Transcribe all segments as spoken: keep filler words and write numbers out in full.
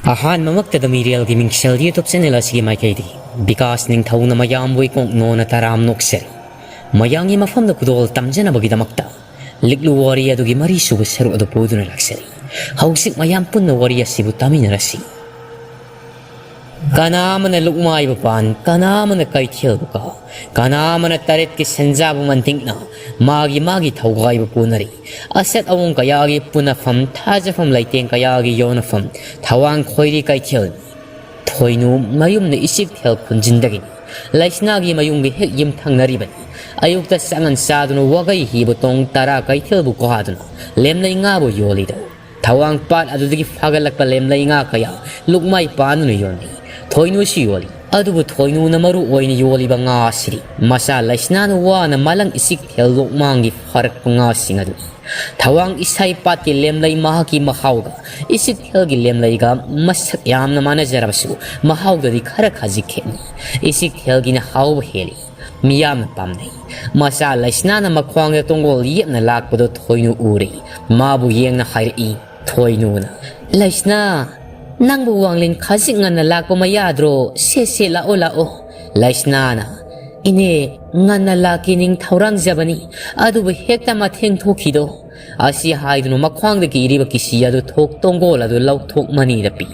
ꯑꯍꯥꯟꯕꯃꯛꯇꯗ ꯃꯤꯔꯦꯜꯒꯤ ꯃꯤꯡꯁꯦꯜ YouTube channel ꯑꯁꯤꯒꯤ ꯃꯥꯏꯀꯩꯗꯒꯤ ꯕꯤꯀꯥꯁ ꯅꯤꯡꯊꯧꯅ ꯃꯌꯥꯝꯕꯨ ꯏꯀꯣꯛ ꯅꯣꯟꯅ ꯇꯔꯥꯝ ꯅꯣꯛꯆꯔꯤ꯫ ꯃꯌꯥꯝꯒꯤ ꯃꯐꯝꯗ ꯈꯨꯗꯣꯜ ꯇꯝꯖꯅꯕꯒꯤꯗꯃꯛꯇ ꯂꯤꯛꯂꯨ ꯋꯥꯔꯤ ꯑꯗꯨꯒꯤ ꯃꯔꯤꯁꯨꯕ ꯁꯔꯨꯛ ꯑꯗꯨ ꯄꯨꯗꯨꯅ ꯂꯥꯛꯆꯔꯤ꯫ ꯍꯧꯖꯤꯛ ꯃꯌꯥꯝ ꯄꯨꯟꯅ ꯋꯥꯔꯤ ꯑꯁꯤꯕꯨ ꯇꯥꯃꯤꯟꯅꯔꯁꯤ꯫ ꯀꯅꯥ ꯑꯃꯅ ꯂꯨꯛꯃꯥꯏꯕꯨ ꯄꯥꯟ, ꯀꯅꯥ ꯑꯃꯅ ꯀꯩꯊꯦꯜꯕꯨ ꯀꯥ, ꯀꯅꯥ ꯑꯃꯅ ꯇꯔꯦꯠꯀꯤ ꯁꯦꯟꯖꯥꯕꯨ ꯃꯟꯇꯤꯛꯅ ꯃꯥꯒꯤ ꯃꯥꯒꯤ ꯊꯧꯒꯥꯏꯕ ꯄꯨꯅꯔꯤ꯫ ꯑꯁꯦꯠ ꯑꯋꯣꯡ ꯀꯌꯥꯒꯤ ꯄꯨꯅꯐꯝ, ꯊꯥꯖꯐꯝ ꯂꯩꯇꯦꯡ ꯀꯌꯥꯒꯤ ꯌꯣꯟꯅꯐꯝ, ꯊꯋꯥꯡ ꯈꯣꯏꯔꯤ ꯀꯩꯊꯦꯜꯅꯤ꯫ ꯊꯣꯏꯅꯨ ꯃꯌꯨꯝꯅ ꯏꯆꯤꯛꯊꯦꯜ ꯈꯨꯟꯖꯤꯟꯗꯒꯤꯅꯤ꯫ ꯂꯩꯁꯅꯥꯒꯤ ꯃꯌꯨꯝꯒꯤ ꯍꯦꯛ ꯌꯨꯝꯊꯪꯅꯔꯤꯕꯅꯤ꯫ ꯑꯌꯨꯛꯇ ꯆꯥꯉꯟ ꯆꯥꯗꯨꯅ ꯋꯥꯒꯩ ꯍꯤꯕꯨ ꯇꯣꯡ ꯇꯔꯥ ꯀꯩꯊꯦꯜꯕꯨ ꯀꯥꯗꯨꯅ ꯂꯦꯝꯂꯩ ꯉꯥꯕꯨ ꯌꯣꯜꯂꯤꯗꯣ꯫ ꯊꯋꯥꯡ ꯄꯥꯠ ꯑꯗꯨꯗꯒꯤ ꯐꯥꯒꯠꯂꯛꯄ ꯂꯦꯝꯂꯩ ꯉꯥ ꯀꯌꯥ ꯂꯨꯛꯃꯥꯏ ꯄꯥꯟꯗꯨꯅ ꯌꯣꯟꯅꯩ꯫ ꯊꯣꯏꯅꯨꯁꯨ ꯌꯣꯜꯂꯤ꯫ ꯑꯗꯨꯕꯨ ꯊꯣꯏꯅꯨꯅ ꯃꯔꯨ ꯑꯣꯏꯅ ꯌꯣꯜꯂꯤꯕ ꯉꯥ ꯑꯁꯤꯗꯤ ꯃꯆꯥ ꯂꯩꯁꯅꯥꯅ ꯋꯥꯅ ꯃꯂꯪ ꯏꯆꯤꯛꯊꯦꯜ ꯂꯣꯛꯃꯥꯡꯒꯤ ꯐꯥꯔꯛꯄ ꯉꯥꯁꯤꯡ ꯑꯗꯨꯅꯤ꯫ ꯊꯋꯥꯡ ꯏꯁꯩ ꯄꯥꯠꯀꯤ ꯂꯦꯝꯂꯩ ꯃꯍꯥꯛꯀꯤ ꯃꯍꯥꯎꯒ ꯏꯆꯤꯛꯊꯦꯜꯒꯤ ꯂꯦꯝꯂꯩꯒ ꯃꯁꯛ ꯌꯥꯝꯅ ꯃꯥꯟꯅꯖꯔꯕꯁꯨ ꯃꯍꯥꯎꯗꯗꯤ ꯈꯔ ꯈꯖꯤꯛ ꯈꯦꯠꯅꯩ꯫ ꯏꯆꯤꯛꯊꯦꯜꯒꯤꯅ ꯍꯥꯎꯕ ꯍꯦꯜꯂꯤ꯫ ꯃꯤꯌꯥꯝꯅ ꯄꯥꯝꯅꯩ꯫ ꯃꯆꯥ ꯂꯩꯁꯅꯥꯅ ꯃꯈ꯭ꯋꯥꯡꯗ ꯇꯣꯡꯒꯣꯜ ꯌꯦꯞꯅ ꯂꯥꯛꯄꯗꯣ ꯊꯣꯏꯅꯨ ꯎꯔꯦ꯫ ꯃꯥꯕꯨ ꯌꯦꯡꯅ ꯍꯥꯏꯔꯛꯏ ꯊꯣꯏꯅꯨꯅ, "ꯂꯩꯁꯅꯥ, ꯅꯪꯕꯨ ꯋꯥꯡꯂꯦꯟ ꯈꯖꯤꯛ ꯉꯟꯅ ꯂꯥꯛꯄ ꯃꯌꯥꯗ꯭ꯔꯣ? ꯁꯦ, ꯁꯦ, ꯂꯥꯛꯑꯣ, ꯂꯥꯛꯑꯣ꯫" ꯂꯩꯁꯅꯥꯅ, "ꯏꯅꯦ, ꯉꯟꯅ ꯂꯥꯛꯀꯦ ꯅꯤꯡꯊꯧꯔꯥꯡꯖꯕꯅꯤ, ꯑꯗꯨꯕꯨ ꯍꯦꯛꯇ ꯃꯊꯦꯡ ꯊꯣꯛꯈꯤꯗꯣ꯫" ꯑꯁꯤ ꯍꯥꯏꯗꯨꯅ ꯃꯈ꯭ꯋꯥꯡꯗ ꯀꯤꯔꯤꯕ ꯀꯤꯁꯤ ꯑꯗꯨ ꯊꯣꯛ ꯇꯣꯡꯒꯣꯜ ꯑꯗꯨ ꯂꯧꯊꯣꯛ ꯃꯅꯤꯗ ꯄꯤ꯫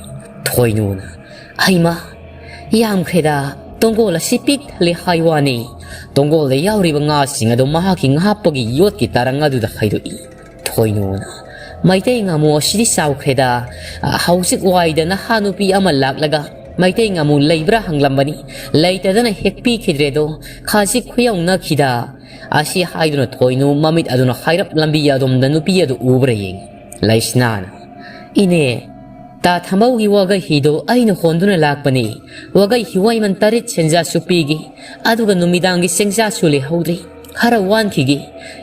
ꯊꯣꯏꯅꯨꯅ, "ꯍꯩꯃꯥ, ꯌꯥꯝꯈ꯭ꯔꯦꯗ, ꯇꯣꯡꯒꯣꯜ ꯑꯁꯤ ꯄꯤꯛ ꯊꯜꯂꯦ ꯍꯥꯏ ꯋꯥꯅꯤ꯫" ꯇꯣꯡꯒꯣꯜꯗ ꯌꯥꯎꯔꯤꯕ ꯉꯥꯁꯤꯡ ꯑꯗꯨ ꯃꯍꯥꯛꯀꯤ ꯉꯥꯍꯥꯞꯄꯒꯤ ꯌꯣꯠꯀꯤ ꯇꯔꯪ ꯑꯗꯨꯗ ꯍꯩꯗꯣꯛꯏ꯫ ꯊꯣꯏꯅꯨꯅ, "ꯃꯩꯇꯩ ꯉꯥꯃꯨ ꯑꯁꯤꯗꯤ ꯆꯥꯎꯈ꯭ꯔꯦꯗ꯫ ꯍꯧꯖꯤꯛ ꯋꯥꯏꯗ ꯅꯍꯥ ꯅꯨꯄꯤ ꯑꯃ ꯂꯥꯛꯂꯒ ꯃꯩꯇꯩ ꯉꯥꯃꯨ ꯂꯩꯕ꯭ꯔꯥ ꯍꯪꯂꯝꯕꯅꯤ꯫ ꯂꯩꯇꯗꯅ ꯍꯦꯛ ꯄꯤꯈꯤꯗ꯭ꯔꯦꯗꯣ, ꯈꯖꯤꯛ ꯈꯨꯌꯧꯅꯈꯤꯗ꯫" ꯑꯁꯤ ꯍꯥꯏꯗꯨꯅ ꯊꯣꯏꯅꯨ ꯃꯃꯤꯠ ꯑꯗꯨꯅ ꯍꯥꯏꯔꯞ ꯂꯝꯕꯤ ꯑꯗꯣꯝꯗ ꯅꯨꯄꯤ ꯑꯗꯨ ꯎꯕ꯭ꯔꯥ ꯌꯦꯡꯏ꯫ ꯂꯩꯁꯅꯥꯅ, "ꯏꯅꯦ, ꯇꯥ ꯊꯝꯕꯧꯒꯤ ꯋꯥꯒꯩ ꯍꯤꯗꯣ ꯑꯩꯅ ꯍꯣꯟꯗꯨꯅ ꯂꯥꯛꯄꯅꯤ꯫ ꯋꯥꯒꯩ ꯍꯤꯋꯥꯏꯃꯟ ꯇꯔꯦꯠ ꯁꯦꯟꯖꯥꯁꯨ ꯄꯤꯒꯦ, ꯑꯗꯨꯒ ꯅꯨꯃꯤꯗꯥꯡꯒꯤ ꯆꯦꯡꯖꯥꯁꯨ ꯂꯩꯍꯧꯗ꯭ꯔꯦ꯫ ꯈꯔ ꯋꯥꯟꯈꯤꯒꯦ꯫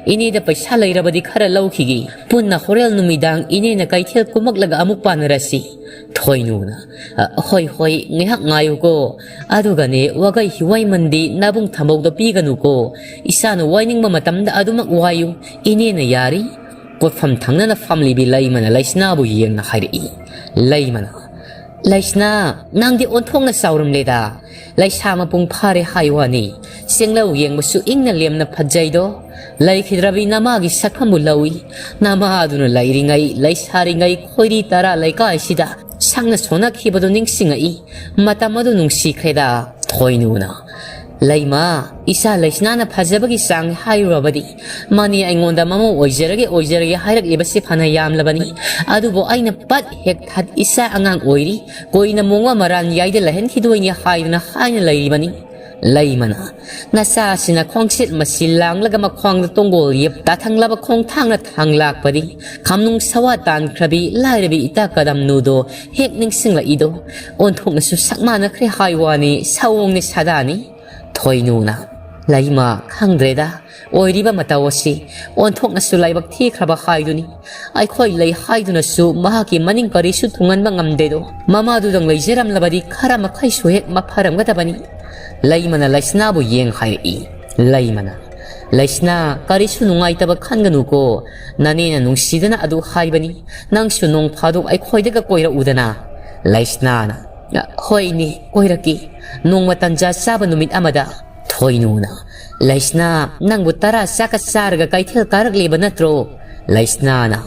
ꯏꯅꯦꯗ ꯄꯩꯁꯥ ꯂꯩꯔꯕꯗꯤ ꯈꯔ ꯂꯧꯈꯤꯒꯦ꯫ ꯄꯨꯟꯅ ꯍꯣꯔꯦꯟ ꯅꯨꯃꯤꯗꯥꯡ ꯏꯅꯦꯅ ꯀꯩꯊꯦꯜ ꯀꯨꯝꯃꯛꯂꯒ ꯑꯃꯨꯛ ꯄꯥꯟꯅꯔꯁꯤ꯫" ꯊꯣꯏꯅꯨꯅ, "ꯑ, ꯍꯣꯏ, ꯍꯣꯏ, ꯉꯥꯏꯍꯥꯛ ꯉꯥꯏꯌꯨꯀꯣ꯫ ꯑꯗꯨꯒꯅꯦ, ꯋꯥꯒꯩ ꯍꯤꯋꯥꯏꯃꯟꯗꯤ ꯅꯥꯕꯨꯡ ꯊꯝꯕꯧꯗ ꯄꯤꯒꯅꯨꯀꯣ꯫ ꯏꯆꯥꯅ ꯋꯥꯏꯅꯤꯡꯕ ꯃꯇꯝꯗ ꯑꯗꯨꯃꯛ ꯋꯥꯏꯌꯨ꯫ ꯏꯅꯦꯅ ꯌꯥꯔꯤ꯫" ꯄꯣꯠꯐꯝ ꯊꯪꯅꯅ ꯐꯝꯂꯤꯕꯤ ꯂꯩꯃꯅ ꯂꯩꯁꯅꯥꯕꯨ ꯌꯦꯡꯅ ꯍꯥꯏꯔꯛꯏ꯫ ꯂꯩꯃꯅ, "ꯂꯩꯁꯅꯥ, ꯅꯪꯗꯤ ꯑꯣꯟꯊꯣꯛꯅ ꯆꯥꯎꯔꯝꯂꯦꯗ꯫ ꯂꯩꯁꯥ ꯃꯄꯨꯡ ꯐꯥꯔꯦ ꯍꯥꯏ ꯋꯥꯅꯤ꯫ ꯆꯦꯡꯂꯧ ꯌꯦꯡꯕꯁꯨ ꯏꯪꯅ ꯂꯦꯝꯅ ꯐꯖꯩꯗꯣ꯫ ꯂꯩꯈꯤꯗ꯭ꯔꯕꯤ ꯅꯃꯥꯒꯤ ꯁꯛꯐꯝꯕꯨ ꯂꯧꯏ꯫ ꯅꯃꯥꯗꯨꯅ ꯂꯩꯔꯤꯉꯩ, ꯂꯩꯁꯥꯔꯤꯉꯩ ꯈꯣꯏꯔꯤ ꯇꯔꯥ ꯂꯩꯀꯥꯏꯁꯤꯗ ꯁꯪꯅ ꯁꯣꯟꯅꯈꯤꯕꯗꯨ ꯅꯤꯡꯁꯤꯡꯉꯛꯏ꯫ ꯃꯇꯝ ꯑꯗꯨ ꯅꯨꯡꯁꯤꯈ꯭ꯔꯦꯗ", ꯊꯣꯏꯅꯨꯅ꯫ "ꯂꯩꯃ, ꯏꯆꯥ ꯂꯩꯁꯅꯥꯅ ꯐꯖꯕꯒꯤ ꯆꯥꯡ ꯍꯥꯏꯔꯨꯔꯕꯗꯤ, ꯃꯥꯅꯤ ꯑꯩꯉꯣꯟꯗ ꯃꯃꯧ ꯑꯣꯏꯖꯔꯒꯦ, ꯑꯣꯏꯖꯔꯒꯦ ꯍꯥꯏꯔꯛꯂꯤꯕꯁꯤ ꯐꯅ ꯌꯥꯝꯂꯕꯅꯤ꯫ ꯑꯗꯨꯕꯨ ꯑꯩꯅ ꯄꯠ ꯍꯦꯛ ꯊꯠ, ꯏꯆꯥ ꯑꯉꯥꯡ ꯑꯣꯏꯔꯤ, ꯀꯣꯏꯅ ꯃꯣꯡꯕ ꯃꯔꯥꯟ ꯌꯥꯏꯗ ꯂꯩꯍꯟꯈꯤꯗꯣꯏꯅꯤ ꯍꯥꯏꯗꯨꯅ ꯍꯥꯏꯅ ꯂꯩꯔꯤꯕꯅꯤ"꯫ ꯂꯩꯃꯅ, "ꯅꯆꯥꯁꯤꯅ ꯈꯣꯡꯆꯦꯠ ꯃꯁꯤ ꯂꯥꯡꯂꯒ ꯃꯈ꯭ꯋꯥꯡꯗ ꯇꯣꯡꯒꯣꯜ ꯌꯦꯞ ꯇꯥꯊꯪꯂꯕ ꯈꯣꯡꯊꯥꯡꯅ ꯊꯥꯡ ꯂꯥꯛꯄꯗꯤ, ꯈꯝꯅꯨꯡ ꯁꯋꯥ ꯇꯥꯟꯈ꯭ꯔꯕꯤ ꯂꯥꯏꯔꯕꯤ ꯏꯇꯥ ꯀꯗꯝꯅꯨꯗꯣ ꯍꯦꯛ ꯅꯤꯡꯁꯤꯡꯂꯛꯏꯗꯣ꯫ ꯑꯣꯟꯊꯣꯛꯅꯁꯨ ꯁꯛ ꯃꯥꯟꯅꯈ꯭ꯔꯦ ꯍꯥꯏ ꯋꯥꯅꯤ, ꯁꯑꯣꯡꯅꯤ ꯁꯥꯗꯥꯅꯤ"꯫ ꯊꯣꯏꯅꯨꯅ, "ꯂꯩꯃ, ꯈꯪꯗ꯭ꯔꯦꯗ, ꯑꯣꯏꯔꯤꯕ ꯃꯇꯧ ꯑꯁꯤ꯫ ꯑꯣꯟꯊꯣꯛꯅꯁꯨ ꯂꯥꯏꯕꯛ ꯊꯤꯈ꯭ꯔꯕ ꯍꯥꯏꯗꯨꯅꯤ꯫ ꯑꯩꯈꯣꯏ ꯂꯩ ꯍꯥꯏꯗꯨꯅꯁꯨ ꯃꯍꯥꯛꯀꯤ ꯃꯅꯤꯡ ꯀꯔꯤꯁꯨ ꯊꯨꯡꯍꯟꯕ ꯉꯝꯗꯦꯗꯣ꯫ ꯃꯃꯥꯗꯨꯗꯪ ꯂꯩꯖꯔꯝꯂꯕꯗꯤ ꯈꯔ ꯃꯈꯩꯁꯨ ꯍꯦꯛ ꯃꯐꯔꯝꯒꯗꯕꯅꯤ"꯫ ꯂꯩꯃꯅ ꯂꯩꯁꯅꯥꯕꯨ ꯌꯦꯡ ꯍꯥꯏꯔꯛꯏ꯫ ꯂꯩꯃꯅ, "ꯂꯩꯁꯅꯥ, ꯀꯔꯤꯁꯨ ꯅꯨꯡꯉꯥꯏꯇꯕ ꯈꯟꯒꯅꯨꯀꯣ꯫ ꯅꯅꯦꯅ ꯅꯨꯡꯁꯤꯗꯅ ꯑꯗꯨ ꯍꯥꯏꯕꯅꯤ꯫ ꯅꯪꯁꯨ ꯅꯣꯡ ꯐꯥꯗꯣꯛ ꯑꯩꯈꯣꯏꯗꯒ ꯀꯣꯏꯔꯛꯎꯗꯅ"꯫ ꯂꯩꯁꯅꯥꯅ, "ꯍꯣꯏꯅꯦ, ꯀꯣꯏꯔꯛꯀꯦ꯫ ꯅꯣꯡꯃ ꯇꯟꯖꯥ ꯆꯥꯕ ꯅꯨꯃꯤꯠ ꯑꯃꯗ"꯫ ꯊꯣꯏꯅꯨꯅ, "ꯂꯩꯁꯅꯥ, ꯅꯪꯕꯨ ꯇꯔꯥ ꯆꯥꯛꯀ ꯆꯥꯔꯒ ꯀꯩꯊꯦꯜ ꯀꯥꯔꯛꯂꯤꯕ ꯅꯠꯇ꯭ꯔꯣ?" ꯂꯩꯁꯅꯥꯅ,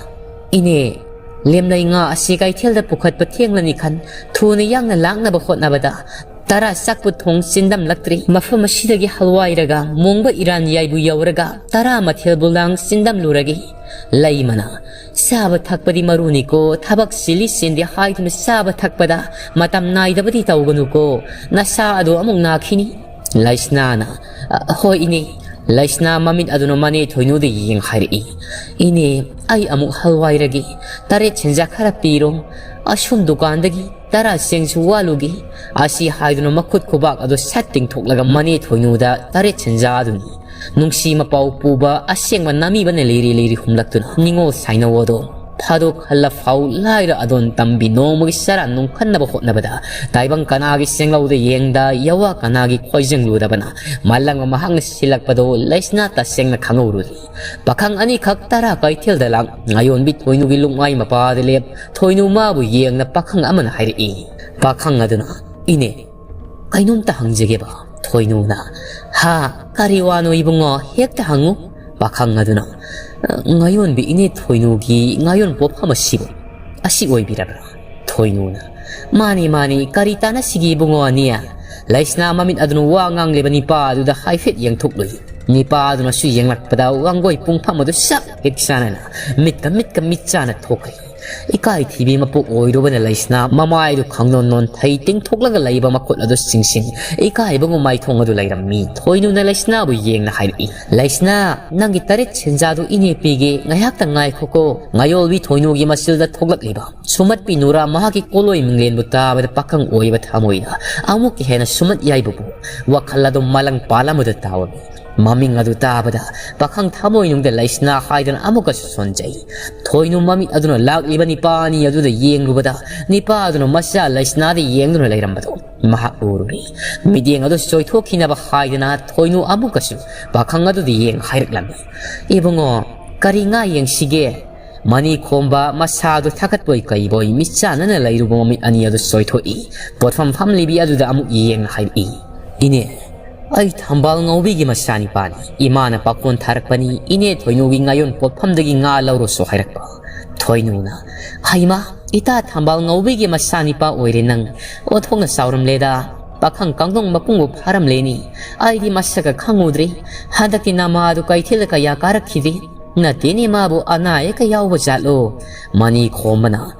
"ꯏꯅꯦ, ꯂꯦꯝꯂꯩ ꯉꯥ ꯑꯁꯤ ꯀꯩꯊꯦꯜꯗ ꯄꯨꯈꯠꯄ ꯊꯦꯡꯂꯅꯤ ꯈꯟ, ꯊꯨꯅ ꯌꯥꯡꯅ ꯂꯥꯛꯅꯕ ꯍꯣꯠꯅꯕꯗ ꯇꯔꯥ ꯆꯥꯛꯄꯨ ꯊꯣꯡ ꯆꯤꯟꯗꯝꯂꯛꯇ꯭ꯔꯤ꯫ ꯃꯐꯝ ꯑꯁꯤꯗꯒꯤ ꯍꯜꯋꯥꯏꯔꯒ ꯃꯣꯡꯕ ꯏꯔꯥꯟ ꯌꯥꯏꯕꯨ ꯌꯧꯔꯒ ꯇꯔꯥ ꯃꯊꯦꯜꯕꯨ ꯂꯥꯡ ꯆꯤꯟꯗꯝꯂꯨꯔꯒꯦ"꯫ ꯂꯩꯃꯅ, "ꯆꯥꯕ ꯊꯛꯄꯗꯤ ꯃꯔꯨꯅꯤꯀꯣ, ꯊꯕꯛ ꯆꯤꯜꯂꯤ ꯆꯤꯟꯗꯦ ꯍꯥꯏꯗꯨꯅ ꯆꯥꯕ ꯊꯛꯄꯗ ꯃꯇꯝ ꯅꯥꯏꯗꯕꯗꯤ ꯇꯧꯒꯅꯨꯀꯣ, ꯅꯁꯥ ꯑꯗꯨ ꯑꯃꯨꯛ ꯅꯥꯈꯤꯅꯤ"꯫ ꯂꯩꯁꯅꯥꯅ, "ꯑ, ꯍꯣꯏ ꯏꯅꯦ"꯫ ꯂꯩꯁꯅꯥ ꯃꯃꯤꯠ ꯑꯗꯨꯅ ꯃꯅꯦ ꯊꯣꯏꯅꯨꯗ ꯌꯦꯡ ꯍꯥꯏꯔꯛꯏ, "ꯏꯅꯦ, ꯑꯩ ꯑꯃꯨꯛ ꯍꯜꯋꯥꯏꯔꯒꯦ, ꯇꯔꯦꯠ ꯁꯦꯟꯖꯥ ꯈꯔ ꯄꯤꯔꯣ꯫ ꯑꯁꯨꯝ ꯗꯨꯀꯥꯟꯗꯒꯤ ꯇꯔꯥ ꯆꯦꯡꯁꯨ ꯋꯥꯠꯂꯨꯒꯦ"꯫ ꯑꯁꯤ ꯍꯥꯏꯗꯨꯅ ꯃꯈꯨꯠ ꯈꯨꯕꯥꯛ ꯑꯗꯨ ꯁꯠ ꯇꯤꯡꯊꯣꯛꯂꯒ ꯃꯅꯦ ꯊꯣꯏꯅꯨꯗ ꯇꯔꯦꯠ ꯁꯦꯟꯖꯥ ꯑꯗꯨꯅꯤ ꯅꯨꯡꯁꯤ ꯃꯄꯥꯎ ꯄꯨꯕ ꯑꯁꯦꯡꯕ ꯅꯥꯃꯤꯕꯅ ꯂꯤꯔꯤ ꯂꯤꯔꯤ ꯍꯨꯝꯂꯛꯇꯨꯅ ꯅꯤꯡꯉꯣꯜ ꯁꯥꯏꯅꯧ ꯑꯗꯣ ꯊꯥꯗꯣꯛꯍꯜꯂ ꯐꯥꯎ ꯂꯥꯏꯔ ꯑꯗꯣꯟ ꯇꯝꯕꯤ ꯅꯣꯡꯃꯒꯤ ꯆꯔꯥ ꯅꯨꯡꯈꯠꯅꯕ ꯍꯣꯠꯅꯕꯗ ꯇꯥꯏꯕꯪ ꯀꯅꯥꯒꯤ ꯁꯦꯡꯂꯧꯗ ꯌꯦꯡꯗ ꯌꯋꯥ ꯀꯅꯥꯒꯤ ꯈꯣꯏꯖꯪꯂꯨꯗꯕꯅ ꯃꯥꯂꯪꯕ ꯃꯍꯥꯛꯅ ꯁꯤꯜꯂꯛꯄꯗꯣ ꯂꯩꯁꯅꯥ ꯇꯁꯦꯡꯅ ꯈꯪꯍꯧꯔꯨꯗꯦ꯫ ꯄꯥꯈꯪ ꯑꯅꯤꯈꯛ ꯇꯔꯥ ꯀꯩꯊꯦꯜꯗ ꯂꯥꯛ ꯉꯥꯌꯣꯟꯕꯤ ꯊꯣꯏꯅꯨꯒꯤ ꯂꯨꯛꯃꯥꯏ ꯃꯄꯥꯗ ꯂꯦꯞ ꯊꯣꯏꯅꯨ ꯃꯥꯕꯨ ꯌꯦꯡꯅ ꯄꯥꯈꯪ ꯑꯃꯅ ꯍꯥꯏꯔꯛꯏ꯫ ꯄꯥꯈꯪ ꯑꯗꯨꯅ, "ꯏꯅꯦ, ꯀꯩꯅꯣꯝꯇ ꯍꯪꯖꯒꯦꯕ?" ꯊꯣꯏꯅꯨꯅ, "ꯍꯥ, ꯀꯔꯤ ꯋꯥꯅꯣ ꯏꯕꯨꯡꯉꯣ? ꯍꯦꯛꯇ ꯍꯪꯉꯨ꯫" ꯄꯥꯈꯪ ꯑꯗꯨꯅ, "ꯉꯥꯌꯣꯟꯕꯤ ꯏꯅꯦ ꯊꯣꯏꯅꯨꯒꯤ ꯉꯥꯌꯣꯟ ꯄꯣꯠꯐꯝ ꯑꯁꯤꯕꯨ ꯑꯁꯤ ꯑꯣꯏꯕꯤꯔꯕ꯭ꯔꯥ?" ꯊꯣꯏꯅꯨꯅ, "ꯃꯥꯅꯤ, ꯃꯥꯅꯤ, ꯀꯔꯤ ꯇꯥꯟꯅꯁꯤꯒꯦ ꯏꯕꯨꯡꯉꯣ ꯑꯅꯤ?" ꯂꯩꯁꯅꯥ ꯃꯃꯤꯠ ꯑꯗꯨꯅ ꯋꯥ ꯉꯥꯡꯂꯤꯕ ꯅꯤꯄꯥ ꯑꯗꯨꯗ ꯍꯥꯏꯐꯦꯠ ꯌꯦꯡꯊꯣꯛꯂꯨꯏ꯫ ꯅꯤꯄꯥ ꯑꯗꯨꯅꯁꯨ ꯌꯦꯡꯂꯛꯄꯗ ꯋꯥꯡꯒꯣꯏ ꯄꯨꯡꯐꯝ ꯑꯗꯨ ꯁꯛ ꯍꯦꯛ ꯆꯥꯟꯅꯅ ꯃꯤꯠꯀ ꯃꯤꯠꯀ ꯃꯤꯠ ꯆꯥꯅ ꯊꯣꯛꯈ꯭ꯔꯦ꯫ ꯏꯀꯥꯏ ꯊꯤꯕꯤ ꯃꯄꯣꯛ ꯑꯣꯏꯔꯨꯕꯅ ꯂꯩꯁꯅꯥ ꯃꯃꯥꯏꯗꯨ ꯈꯪꯅꯣꯟ ꯅꯣꯟꯊꯩ ꯇꯤꯡꯊꯣꯛꯂꯒ ꯂꯩꯕ ꯃꯈꯨꯠ ꯑꯗꯨ ꯆꯤꯡꯁꯤꯟ ꯏꯀꯥꯏꯕꯒꯨꯝ ꯃꯥꯏꯊꯣꯡ ꯑꯗꯨ ꯂꯩꯔꯝꯃꯤ꯫ ꯊꯣꯏꯅꯨꯅ ꯂꯩꯁꯅꯥꯕꯨ ꯌꯦꯡꯅ ꯍꯥꯏꯔꯛꯏ, "ꯂꯩꯁꯅꯥ, ꯅꯪꯒꯤ ꯇꯔꯦꯠ ꯁꯦꯟꯖꯥꯗꯨ ꯏꯅꯦ ꯄꯤꯒꯦ, ꯉꯥꯏꯍꯥꯛꯇ ꯉꯥꯏꯈꯣꯀꯣ꯫" ꯉꯥꯌꯣꯜꯕꯤ ꯊꯣꯏꯅꯨꯒꯤ ꯃꯆꯤꯜꯗ ꯊꯣꯛꯂꯛꯂꯤꯕ ꯁꯨꯝꯍꯠꯄꯤ ꯅꯨꯔꯥ ꯃꯍꯥꯛꯀꯤ ꯀꯣꯂꯣꯏ ꯃꯤꯡꯂꯦꯟꯕꯨ ꯇꯥꯕꯗ ꯄꯥꯈꯪ ꯑꯣꯏꯕ ꯊꯃꯣꯏꯅ ꯑꯃꯨꯛꯀ ꯍꯦꯟꯅ ꯁꯨꯝꯍꯠ ꯌꯥꯏꯕꯕꯨ ꯋꯥꯈꯜ ꯑꯗꯨ ꯃꯥꯂꯪ ꯄꯥꯜ ꯑꯃꯗ ꯇꯥꯎꯔꯝꯃꯤ꯫ ꯃꯃꯤꯡ ꯑꯗꯨ ꯇꯥꯕꯗ ꯄꯥꯈꯪ ꯊꯃꯣꯏꯅꯨꯡꯗ ꯂꯩꯁꯅꯥ ꯍꯥꯏꯗꯅ ꯑꯃꯨꯛꯀꯁꯨ ꯁꯣꯟꯖꯩ꯫ ꯊꯣꯏꯅꯨ ꯃꯃꯤꯠ ꯑꯗꯨꯅ ꯂꯥꯛꯂꯤꯕ ꯅꯤꯄꯥ ꯑꯅꯤ ꯑꯗꯨꯗ ꯌꯦꯡꯂꯨꯕꯗ ꯅꯤꯄꯥ ꯑꯗꯨꯅ ꯃꯆꯥ ꯂꯩꯁꯅꯥꯗ ꯌꯦꯡꯗꯨꯅ ꯂꯩꯔꯝꯕꯗꯨ ꯃꯍꯥꯛ ꯎꯔꯨꯔꯦ꯫ ꯃꯤꯠꯌꯦꯡ ꯑꯗꯨ ꯆꯣꯏꯊꯣꯛꯈꯤꯅꯕ ꯍꯥꯏꯗꯅ ꯊꯣꯏꯅꯨ ꯑꯃꯨꯛꯀꯁꯨ ꯄꯥꯈꯪ ꯑꯗꯨꯗ ꯌꯦꯡ ꯍꯥꯏꯔꯛꯂꯝꯃꯤ, "ꯏꯕꯨꯡꯉꯣ, ꯀꯔꯤ ꯉꯥ ꯌꯦꯡꯁꯤꯒꯦ?" ꯃꯅꯤ ꯈꯣꯝꯕ ꯃꯁꯥꯗꯨ ꯊꯥꯒꯠꯄꯣꯏ ꯀꯩꯕꯣꯏ ꯃꯤꯠ ꯆꯥꯟꯅꯅ ꯂꯩꯔꯨꯕ ꯃꯃꯤꯠ ꯑꯅꯤ ꯑꯗꯨ ꯆꯣꯏꯊꯣꯛꯏ꯫ ꯄꯣꯠꯐꯝ ꯐꯝꯂꯤꯕꯤ ꯑꯗꯨꯗ ꯑꯃꯨꯛ ꯌꯦꯡꯅ ꯍꯥꯏꯔꯛꯏ, "ꯏꯅꯦ, ꯑꯩ ꯊꯝꯕꯥꯜ ꯉꯧꯕꯤꯒꯤ ꯃꯆꯥꯅꯤꯄꯥꯅꯤ꯫ ꯏꯃꯥꯅ ꯄꯥꯈꯣꯟ ꯊꯥꯔꯛꯄꯅꯤ, ꯏꯅꯦ ꯊꯣꯏꯅꯨꯒꯤ ꯉꯥꯌꯣꯟ ꯄꯣꯠꯐꯝꯗꯒꯤ ꯉꯥ ꯂꯧꯔꯨꯁꯨ ꯍꯥꯏꯔꯛꯄ꯫" ꯊꯣꯏꯅꯨꯅ, "ꯍꯩꯃꯥ, ꯏꯇꯥ ꯊꯝꯕꯥꯜ ꯉꯧꯕꯤꯒꯤ ꯃꯆꯥꯅꯤꯄꯥ ꯑꯣꯏꯔꯦ ꯅꯪ꯫ ꯑꯣꯟꯊꯣꯛꯅ ꯆꯥꯎꯔꯝꯂꯦꯗ꯫ ꯄꯥꯈꯪ ꯀꯥꯡꯗꯣꯡ ꯃꯄꯨꯡꯕꯨ ꯐꯥꯔꯝꯂꯦꯅꯤ꯫ ꯑꯩꯗꯤ ꯃꯁꯛꯀ ꯈꯪꯉꯨꯗ꯭ꯔꯤ꯫ ꯍꯟꯗꯛꯇꯤ ꯅꯃꯥꯗꯨ ꯀꯩꯊꯦꯜꯗ ꯀꯌꯥ ꯀꯥꯔꯛꯈꯤꯗꯦ꯫ ꯅꯠꯇꯦꯅꯦ, ꯃꯥꯕꯨ ꯑꯅꯥ ꯑꯌꯦꯛꯀ ꯌꯥꯎꯕ ꯖꯥꯠꯂꯣ?" ꯃꯅꯤ ꯈꯣꯝꯕꯅ,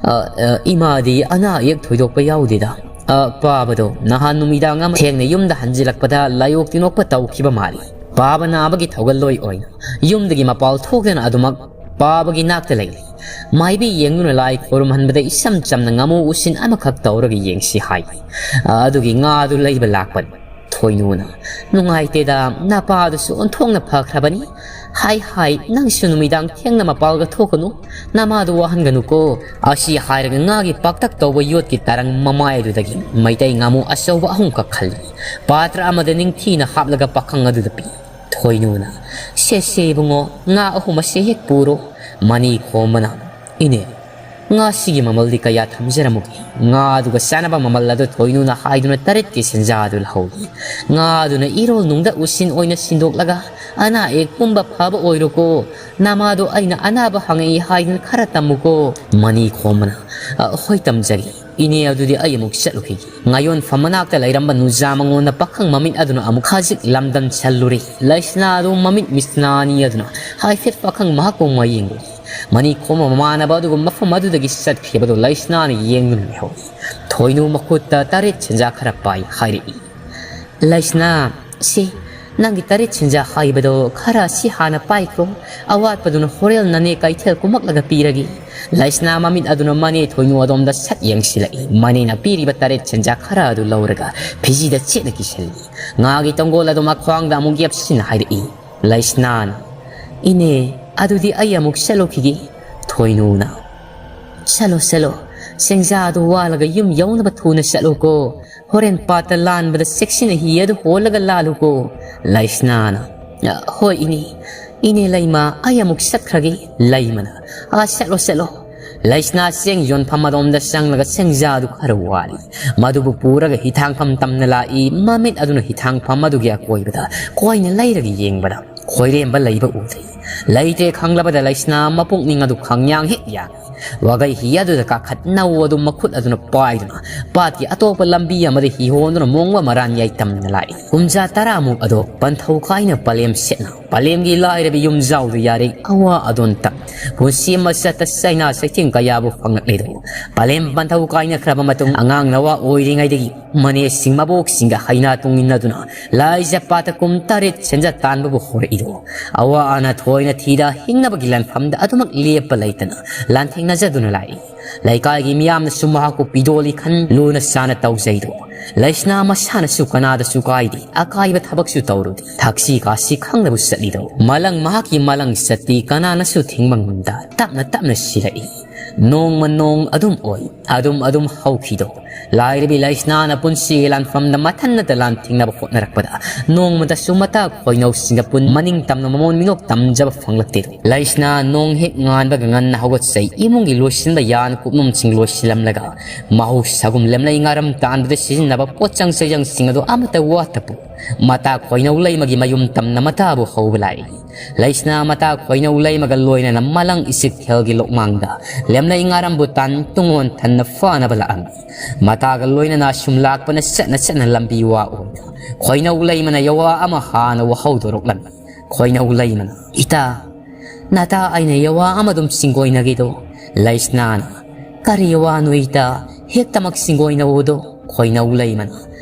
"ꯑ, ꯑ, ꯏꯃꯥꯗꯤ ꯑꯅꯥ ꯑꯌꯦꯛ ꯊꯣꯏꯗꯣꯛꯄ ꯌꯥꯎꯗꯦꯗ꯫ ꯑ, ꯄꯥꯕꯗꯣ ꯅꯍꯥꯟ ꯅꯨꯃꯤꯗꯥꯡ ꯑꯃ ꯊꯦꯡꯅ ꯌꯨꯝꯗ ꯍꯟꯖꯤꯜꯂꯛꯄꯗ ꯂꯥꯏꯑꯣꯛ ꯇꯤꯟꯑꯣꯛꯄ ꯇꯧꯈꯤꯕ ꯃꯥꯜꯂꯤ꯫ ꯄꯥꯕ ꯅꯥꯕꯒꯤ ꯊꯧꯒꯜꯂꯣꯏ ꯑꯣꯏꯅ ꯌꯨꯝꯗꯒꯤ ꯃꯄꯥꯜ ꯊꯣꯛꯇꯅ ꯑꯗꯨꯃꯛ ꯄꯥꯕꯒꯤ ꯅꯥꯛꯇ ꯂꯩꯔꯤ꯫ ꯃꯥꯏꯕꯤ ꯌꯦꯡꯗꯨꯅ ꯂꯥꯏ ꯈꯣꯏꯔꯨꯝꯍꯟꯕꯗ ꯏꯆꯝ ꯆꯝꯅ ꯉꯥꯃꯨ ꯎꯁꯤꯟ ꯑꯃꯈꯛ ꯇꯧꯔꯒ ꯌꯦꯡꯁꯤ ꯍꯥꯏ꯫ ꯑ, ꯑꯗꯨꯒꯤ ꯉꯥꯗꯨ ꯂꯩꯕ ꯂꯥꯛꯄꯅꯤ꯫" ꯊꯣꯏꯅꯨꯅ, "ꯅꯨꯡꯉꯥꯏꯇꯦꯗ, ꯅꯄꯥꯗꯨꯁꯨ ꯑꯣꯟꯊꯣꯛꯅ ꯐꯈ꯭ꯔꯕꯅꯤ꯫ ꯍꯥꯏ ꯍꯥꯏ, ꯅꯪꯁꯨ ꯅꯨꯃꯤꯗꯥꯡ ꯊꯦꯡꯅ ꯃꯄꯥꯜꯒ ꯊꯣꯛꯀꯅꯨ, ꯅꯃꯥꯗꯨ ꯋꯥꯍꯟꯒꯅꯨꯀꯣ"꯫ ꯑꯁꯤ ꯍꯥꯏꯔꯒ ꯉꯥꯒꯤ ꯄꯥꯛꯇꯛ ꯇꯧꯕ ꯌꯣꯠꯀꯤ ꯇꯔꯪ ꯃꯃꯥꯏ ꯑꯗꯨꯗꯒꯤ ꯃꯩꯇꯩ ꯉꯥꯃꯨ ꯑꯆꯧꯕ ꯑꯍꯨꯝꯈꯛ ꯈꯜꯂꯤ꯫ ꯄꯥꯇ꯭ꯔ ꯑꯃꯗ ꯅꯤꯡꯊꯤꯅ ꯍꯥꯞꯂꯒ ꯄꯥꯈꯪ ꯑꯗꯨꯗ ꯄꯤ꯫ ꯊꯣꯏꯅꯨꯅ, "ꯁꯦ ꯁꯦ ꯏꯕꯨꯡꯉꯣ, ꯉꯥ ꯑꯍꯨꯝ ꯑꯁꯦ ꯍꯦꯛ ꯄꯨꯔꯣ"꯫ ꯃꯅꯤ ꯈꯣꯝꯕꯅ, "ꯏꯅꯦ, ꯉꯥꯁꯤꯒꯤ ꯃꯃꯜꯗꯤ ꯀꯌꯥ ꯊꯝꯖꯔꯝꯃꯨꯒꯦ?" ꯉꯥ ꯑꯗꯨꯒ ꯆꯥꯅꯕ ꯃꯃꯜ ꯑꯗꯨ ꯊꯣꯏꯅꯨꯅ ꯍꯥꯏꯗꯨꯅ ꯇꯔꯦꯠꯀꯤ ꯁꯦꯟꯖꯥ ꯑꯗꯨ ꯂꯧꯍꯧꯏ꯫ ꯉꯥ ꯑꯗꯨꯅ ꯏꯔꯣꯜ ꯅꯨꯡꯗ ꯎꯁꯤꯟ ꯑꯣꯏꯅ ꯁꯤꯟꯗꯣꯛꯂꯒ, "ꯑꯅꯥ ꯑꯌꯦꯛ ꯄꯨꯝꯕ ꯐꯕ ꯑꯣꯏꯔꯣꯀꯣ꯫ ꯅꯃꯥꯗꯣ ꯑꯩꯅ ꯑꯅꯥꯕ ꯍꯪꯉꯛꯏ ꯍꯥꯏꯗꯨꯅ ꯈꯔ ꯇꯝꯃꯨꯀꯣ"꯫ ꯃꯅꯤ ꯈꯣꯝꯕꯅ, "ꯑ, ꯍꯣꯏ, ꯇꯝꯖꯒꯦ꯫ ꯏꯅꯦ, ꯑꯗꯨꯗꯤ ꯑꯩ ꯑꯃꯨꯛ ꯆꯠꯂꯨꯈꯤꯒꯦ"꯫ ꯉꯥꯌꯣꯟꯐꯝ ꯃꯅꯥꯛꯇ ꯂꯩꯔꯝꯕ ꯅꯨꯖꯥ ꯃꯉꯣꯟꯗ ꯄꯥꯈꯪ ꯃꯃꯤꯠ ꯑꯗꯨꯅ ꯑꯃꯨꯛ ꯈꯖꯤꯛ ꯂꯝꯗꯝꯁꯜꯂꯨꯔꯦ꯫ ꯂꯩꯁꯅꯥ ꯑꯗꯨ ꯃꯃꯤꯠ ꯃꯤꯁꯅꯥ ꯑꯅꯤ ꯑꯗꯨꯅ ꯍꯥꯏꯐꯦꯠ ꯄꯥꯈꯪ ꯃꯍꯥꯛꯄꯨ ꯃꯌꯦꯡꯂꯨꯔꯦ꯫ ꯃꯅꯤ ꯈꯣꯝꯕ ꯃꯃꯥꯟꯅꯕ ꯑꯗꯨꯒ ꯃꯐꯝ ꯑꯗꯨꯗꯒꯤ ꯆꯠꯈꯤꯕꯗꯨ ꯂꯩꯁꯅꯥꯅ ꯌꯦꯡꯗꯨꯅ ꯂꯩꯍꯧꯏ꯫ ꯊꯣꯏꯅꯨ ꯃꯈꯨꯠꯇ ꯇꯔꯦꯠ ꯁꯦꯟꯖꯥ ꯈꯔ ꯄꯥꯏ ꯍꯥꯏꯔꯛꯏ꯫ "ꯂꯩꯁꯅꯥ, ꯁꯤ ꯅꯪꯒꯤ ꯇꯔꯦꯠ ꯁꯦꯟꯖꯥ ꯍꯥꯏꯕꯗꯣ ꯈꯔ ꯁꯤ ꯍꯥꯟꯅ ꯄꯥꯏꯈ꯭ꯔꯣ, ꯑꯋꯥꯠꯄꯗꯨꯅ ꯍꯣꯔꯦꯟ ꯅꯅꯦ ꯀꯩꯊꯦꯜ ꯀꯨꯝꯃꯛꯂꯒ ꯄꯤꯔꯒꯦ"꯫ ꯂꯩꯁꯅꯥ ꯃꯃꯤꯠ ꯑꯗꯨꯅ ꯃꯅꯦ ꯊꯣꯏꯅꯨ ꯑꯗꯣꯝꯗ ꯁꯠ ꯌꯦꯡꯁꯤꯜꯂꯛꯏ꯫ ꯃꯅꯦꯅ ꯄꯤꯔꯤꯕ ꯇꯔꯦꯠ ꯁꯦꯟꯖꯥ ꯈꯔ ꯑꯗꯨ ꯂꯧꯔꯒ ꯐꯤꯖꯤꯗ ꯆꯦꯠꯅ ꯀꯤꯁꯤꯜꯂꯤ꯫ ꯉꯥꯒꯤ ꯇꯣꯡꯒꯣꯜ ꯑꯗꯨ ꯃꯈ꯭ꯋꯥꯡꯗ ꯑꯃꯨꯛ ꯌꯦꯞꯁꯤꯟꯅ ꯍꯥꯏꯔꯛꯏ꯫ ꯂꯩꯁꯅꯥꯅ, "ꯏꯅꯦ, ꯑꯗꯨꯗꯤ ꯑꯩ ꯑꯃꯨꯛ ꯆꯠꯂꯨꯈꯤꯒꯦ"꯫ ꯊꯣꯏꯅꯨꯅ, "ꯆꯠꯂꯣ, ꯆꯠꯂꯣ꯫ ꯁꯦꯟꯖꯥꯗꯨ ꯋꯥꯜꯂꯒ ꯌꯨꯝ ꯌꯧꯅꯕ ꯊꯨꯅ ꯆꯠꯂꯨꯀꯣ꯫ ꯍꯣꯔꯦꯟ ꯄꯥꯠꯇ ꯂꯥꯟꯕꯗ ꯆꯦꯛꯁꯤꯟꯅ ꯍꯤ ꯑꯗꯨ ꯍꯣꯜꯂꯒ ꯂꯥꯜꯂꯨꯀꯣ"꯫ ꯂꯩꯁꯅꯥꯅ, "ꯑ, ꯍꯣꯏ ꯏꯅꯦ꯫ ꯏꯅꯦ ꯂꯩꯃ, ꯑꯩ ꯑꯃꯨꯛ ꯆꯠꯈ꯭ꯔꯒꯦ"꯫ ꯂꯩꯃꯅ, "ꯑ, ꯆꯠꯂꯣ, ꯆꯠꯂꯣ"꯫ ꯂꯩꯁꯅꯥ ꯆꯦꯡ ꯌꯣꯟꯐꯝ ꯑꯗꯣꯝꯗ ꯆꯪꯂꯒ ꯁꯦꯟꯖꯥꯗꯨ ꯈꯔ ꯋꯥꯠꯂꯤ꯫ ꯃꯗꯨꯕꯨ ꯄꯨꯔꯒ ꯍꯤꯊꯥꯡꯐꯝ ꯇꯝꯅ ꯂꯥꯛꯏ꯫ ꯃꯃꯤꯠ ꯑꯗꯨꯅ ꯍꯤꯊꯥꯡꯐꯝ ꯑꯗꯨꯒꯤ ꯑꯀꯣꯏꯕꯗ ꯀꯣꯏꯅ ꯂꯩꯔꯒ ꯌꯦꯡꯕꯗ ꯈꯣꯏꯔꯦꯝꯕ ꯂꯩꯕ ꯎꯗ꯭ꯔꯦ꯫ ꯂꯩꯇ꯭ꯔꯦ ꯈꯪꯂꯕꯗ ꯂꯩꯁꯅꯥ ꯃꯄꯨꯛꯅꯤꯡ ꯑꯗꯨ ꯈꯪꯌꯥꯡ ꯍꯦꯛ ꯌꯥꯡꯏ꯫ ꯋꯥꯒꯩ ꯍꯤ ꯑꯗꯨꯗ ꯀꯥꯈꯠ ꯅꯧ ꯑꯗꯨ ꯃꯈꯨꯠ ꯑꯗꯨꯅ ꯄꯥꯏꯗꯨꯅ ꯄꯥꯠꯀꯤ ꯑꯇꯣꯞꯄ ꯂꯝꯕꯤ ꯑꯃꯗ ꯍꯤ ꯍꯣꯟꯗꯨꯅ ꯃꯣꯡꯕ ꯃꯔꯥꯟ ꯌꯥꯏꯇꯝꯅ ꯂꯥꯛꯏ꯫ ꯀꯨꯝꯖꯥ ꯇꯔꯥꯃꯨꯛ ꯑꯗꯣ ꯄꯟꯊꯧ ꯀꯥꯏꯅ ꯄꯂꯦꯝ ꯁꯦꯠꯅ ꯄꯂꯦꯝꯒꯤ ꯂꯥꯏꯔꯕ ꯌꯨꯝꯖꯥꯎꯗ ꯌꯥꯔꯦ ꯑꯋꯥ ꯑꯗꯣꯟꯇ ꯄꯨꯟꯁꯤ ꯑꯃ ꯆꯠꯇ ꯆꯩꯅꯥ ꯆꯩꯊꯦꯡ ꯀꯌꯥꯕꯨ ꯐꯪꯂꯛꯂꯤꯗꯣ꯫ ꯄꯂꯦꯝ ꯄꯟꯊꯧ ꯀꯥꯏꯅꯈ꯭ꯔꯕ ꯃꯇꯨꯡ ꯑꯉꯥꯡ ꯅꯋꯥ ꯑꯣꯏꯔꯤꯉꯩꯗꯒꯤ ꯃꯅꯦꯁꯤꯡ ꯃꯕꯣꯛꯁꯤꯡꯒ ꯍꯩꯅꯥ ꯇꯨꯡꯏꯟꯅꯗꯨꯅ ꯂꯥꯏꯖ ꯄꯥꯠꯇ ꯀꯨꯝ ꯇꯔꯦꯠ ꯁꯦꯟꯖꯥ ꯇꯥꯟꯕꯕꯨ ꯍꯧꯔꯛꯏꯗꯣ꯫ ꯑꯋꯥ ꯑꯅꯥ ꯊꯣꯏꯅ ꯊꯤꯗ ꯍꯤꯡꯅꯕꯒꯤ ꯂꯥꯟꯐꯝꯗ ꯑꯗꯨꯃꯛ ꯂꯦꯞꯄ ꯂꯩꯇꯅ ꯂꯥꯟꯊꯦꯡꯅꯖꯗꯨꯅ ꯂꯥꯛꯏ꯫ ꯂꯩꯀꯥꯏꯒꯤ ꯃꯤꯌꯥꯝꯅꯁꯨ ꯃꯍꯥꯛꯄꯨ ꯄꯤꯗꯣꯜꯂꯤ ꯈꯟ ꯂꯨꯅ ꯆꯥꯅ ꯇꯧꯖꯩꯗꯣ꯫ ꯂꯩꯁꯅꯥ ꯃꯁꯥꯅꯁꯨ ꯀꯅꯥꯗꯁꯨ ꯀꯥꯏꯗꯦ, ꯑꯀꯥꯏꯕ ꯊꯕꯛꯁꯨ ꯇꯧꯔꯨꯗꯦ꯫ ꯊꯛꯁꯤ ꯈꯥꯁꯤ ꯈꯪꯗꯕꯨ ꯆꯠꯂꯤꯗꯣ꯫ ꯃꯂꯪ ꯃꯍꯥꯛꯀꯤ ꯃꯂꯪ ꯆꯠꯇꯤ ꯀꯅꯥꯅꯁꯨ ꯊꯤꯡꯕ ꯉꯝꯗ ꯇꯞꯅ ꯇꯞꯅ ꯁꯤꯔꯛꯏ꯫ ꯅꯣꯡꯃ ꯅꯣꯡ ꯑꯗꯨꯝ ꯑꯣꯏ, ꯑꯗꯨꯝ ꯑꯗꯨꯝ ꯍꯧꯈꯤꯗꯣ꯫ ꯂꯥꯏꯔꯕꯤ ꯂꯩꯁꯅꯥꯅ ꯄꯨꯟꯁꯤꯒꯤ ꯂꯥꯟꯐꯝꯗ ꯃꯊꯟꯅꯇ ꯂꯥꯟꯊꯦꯡꯅꯕ ꯍꯣꯠꯅꯔꯛꯄꯗ ꯅꯣꯡꯃꯇꯁꯨ ꯃꯇꯥ ꯈꯣꯏꯅꯧꯁꯤꯡꯗ ꯄꯨꯟ ꯃꯅꯤꯡ ꯇꯝꯅ ꯃꯃꯣꯟ ꯃꯤꯅꯣꯛ ꯇꯝꯖꯕ ꯐꯪꯂꯛꯇꯦꯗꯣ꯫ ꯂꯩꯁꯅꯥ ꯅꯣꯡ ꯍꯦꯛ ꯉꯥꯟꯕꯒ ꯉꯟꯅ ꯍꯧꯒꯠꯆꯩ, ꯏꯃꯨꯡꯒꯤ ꯂꯣꯏꯁꯤꯟꯕ ꯌꯥꯟ ꯀꯨꯞꯅꯣꯝꯁꯤꯡ ꯂꯣꯏꯁꯤꯜꯂꯝꯂꯒ ꯃꯍꯧꯁꯥꯒꯨꯝ ꯂꯦꯝꯂꯩ ꯉꯥꯔꯝ ꯇꯥꯟꯕꯗ ꯁꯤꯖꯤꯟꯅꯕ ꯄꯣꯠꯆꯪ ꯆꯩꯖꯪꯁꯤꯡ ꯑꯗꯨ ꯑꯃꯠꯇ ꯋꯥꯠꯇꯄꯨ ꯃꯇꯥ ꯈꯣꯏꯅꯧ ꯂꯩꯃꯒꯤ ꯃꯌꯨꯝ ꯇꯝꯅ ꯃꯇꯥꯕꯨ ꯍꯧꯕ ꯂꯥꯛꯏ꯫ ꯂꯩꯁꯅꯥ ꯃꯇꯥ ꯈꯣꯏꯅꯧ ꯂꯩꯃꯒ ꯂꯣꯏꯅꯅ ꯃꯂꯪ ꯏꯆꯤꯛ ꯈꯦꯜꯒꯤ ꯂꯣꯛꯃꯥꯡꯗ ꯂꯦꯝꯂꯩ ꯉꯥꯔꯝꯕꯨ ꯇꯥꯟ ꯇꯨꯡ ꯑꯣꯟꯊꯟꯅ ꯐꯥꯅꯕ ꯂꯥꯛꯑꯝꯃꯤ꯫ ꯃꯇꯥꯒ ꯂꯣꯏꯅꯅ ꯁꯨꯝ ꯂꯥꯛꯄꯅ ꯆꯠꯅ ꯆꯠꯅ ꯂꯝꯕꯤ ꯋꯥ ꯑꯣꯏꯅ ꯈꯣꯏꯅꯧ ꯂꯩꯃꯅ ꯌꯋꯥ ꯑꯃ ꯍꯥꯟꯅ ꯋꯥꯍꯧꯗꯣꯔꯛꯂꯝꯃꯤ꯫ ꯈꯣꯏꯅꯧ ꯂꯩꯃꯅ, "ꯏꯇꯥ, ꯅꯇꯥ ꯑꯩꯅ ꯌꯋꯥ ꯑꯃꯗꯨꯝ ꯆꯤꯡꯒꯣꯏꯅꯒꯦꯗꯣ?" ꯂꯩꯁꯅꯥꯅ, "ꯀꯔꯤ ꯌꯋꯥꯅꯣ ꯏꯇꯥ? ꯍꯦꯛꯇꯃꯛ ꯆꯤꯡꯒꯣꯏꯅꯧꯗꯣ?" ꯈꯣꯏꯅꯧ ꯂꯩꯃꯅ,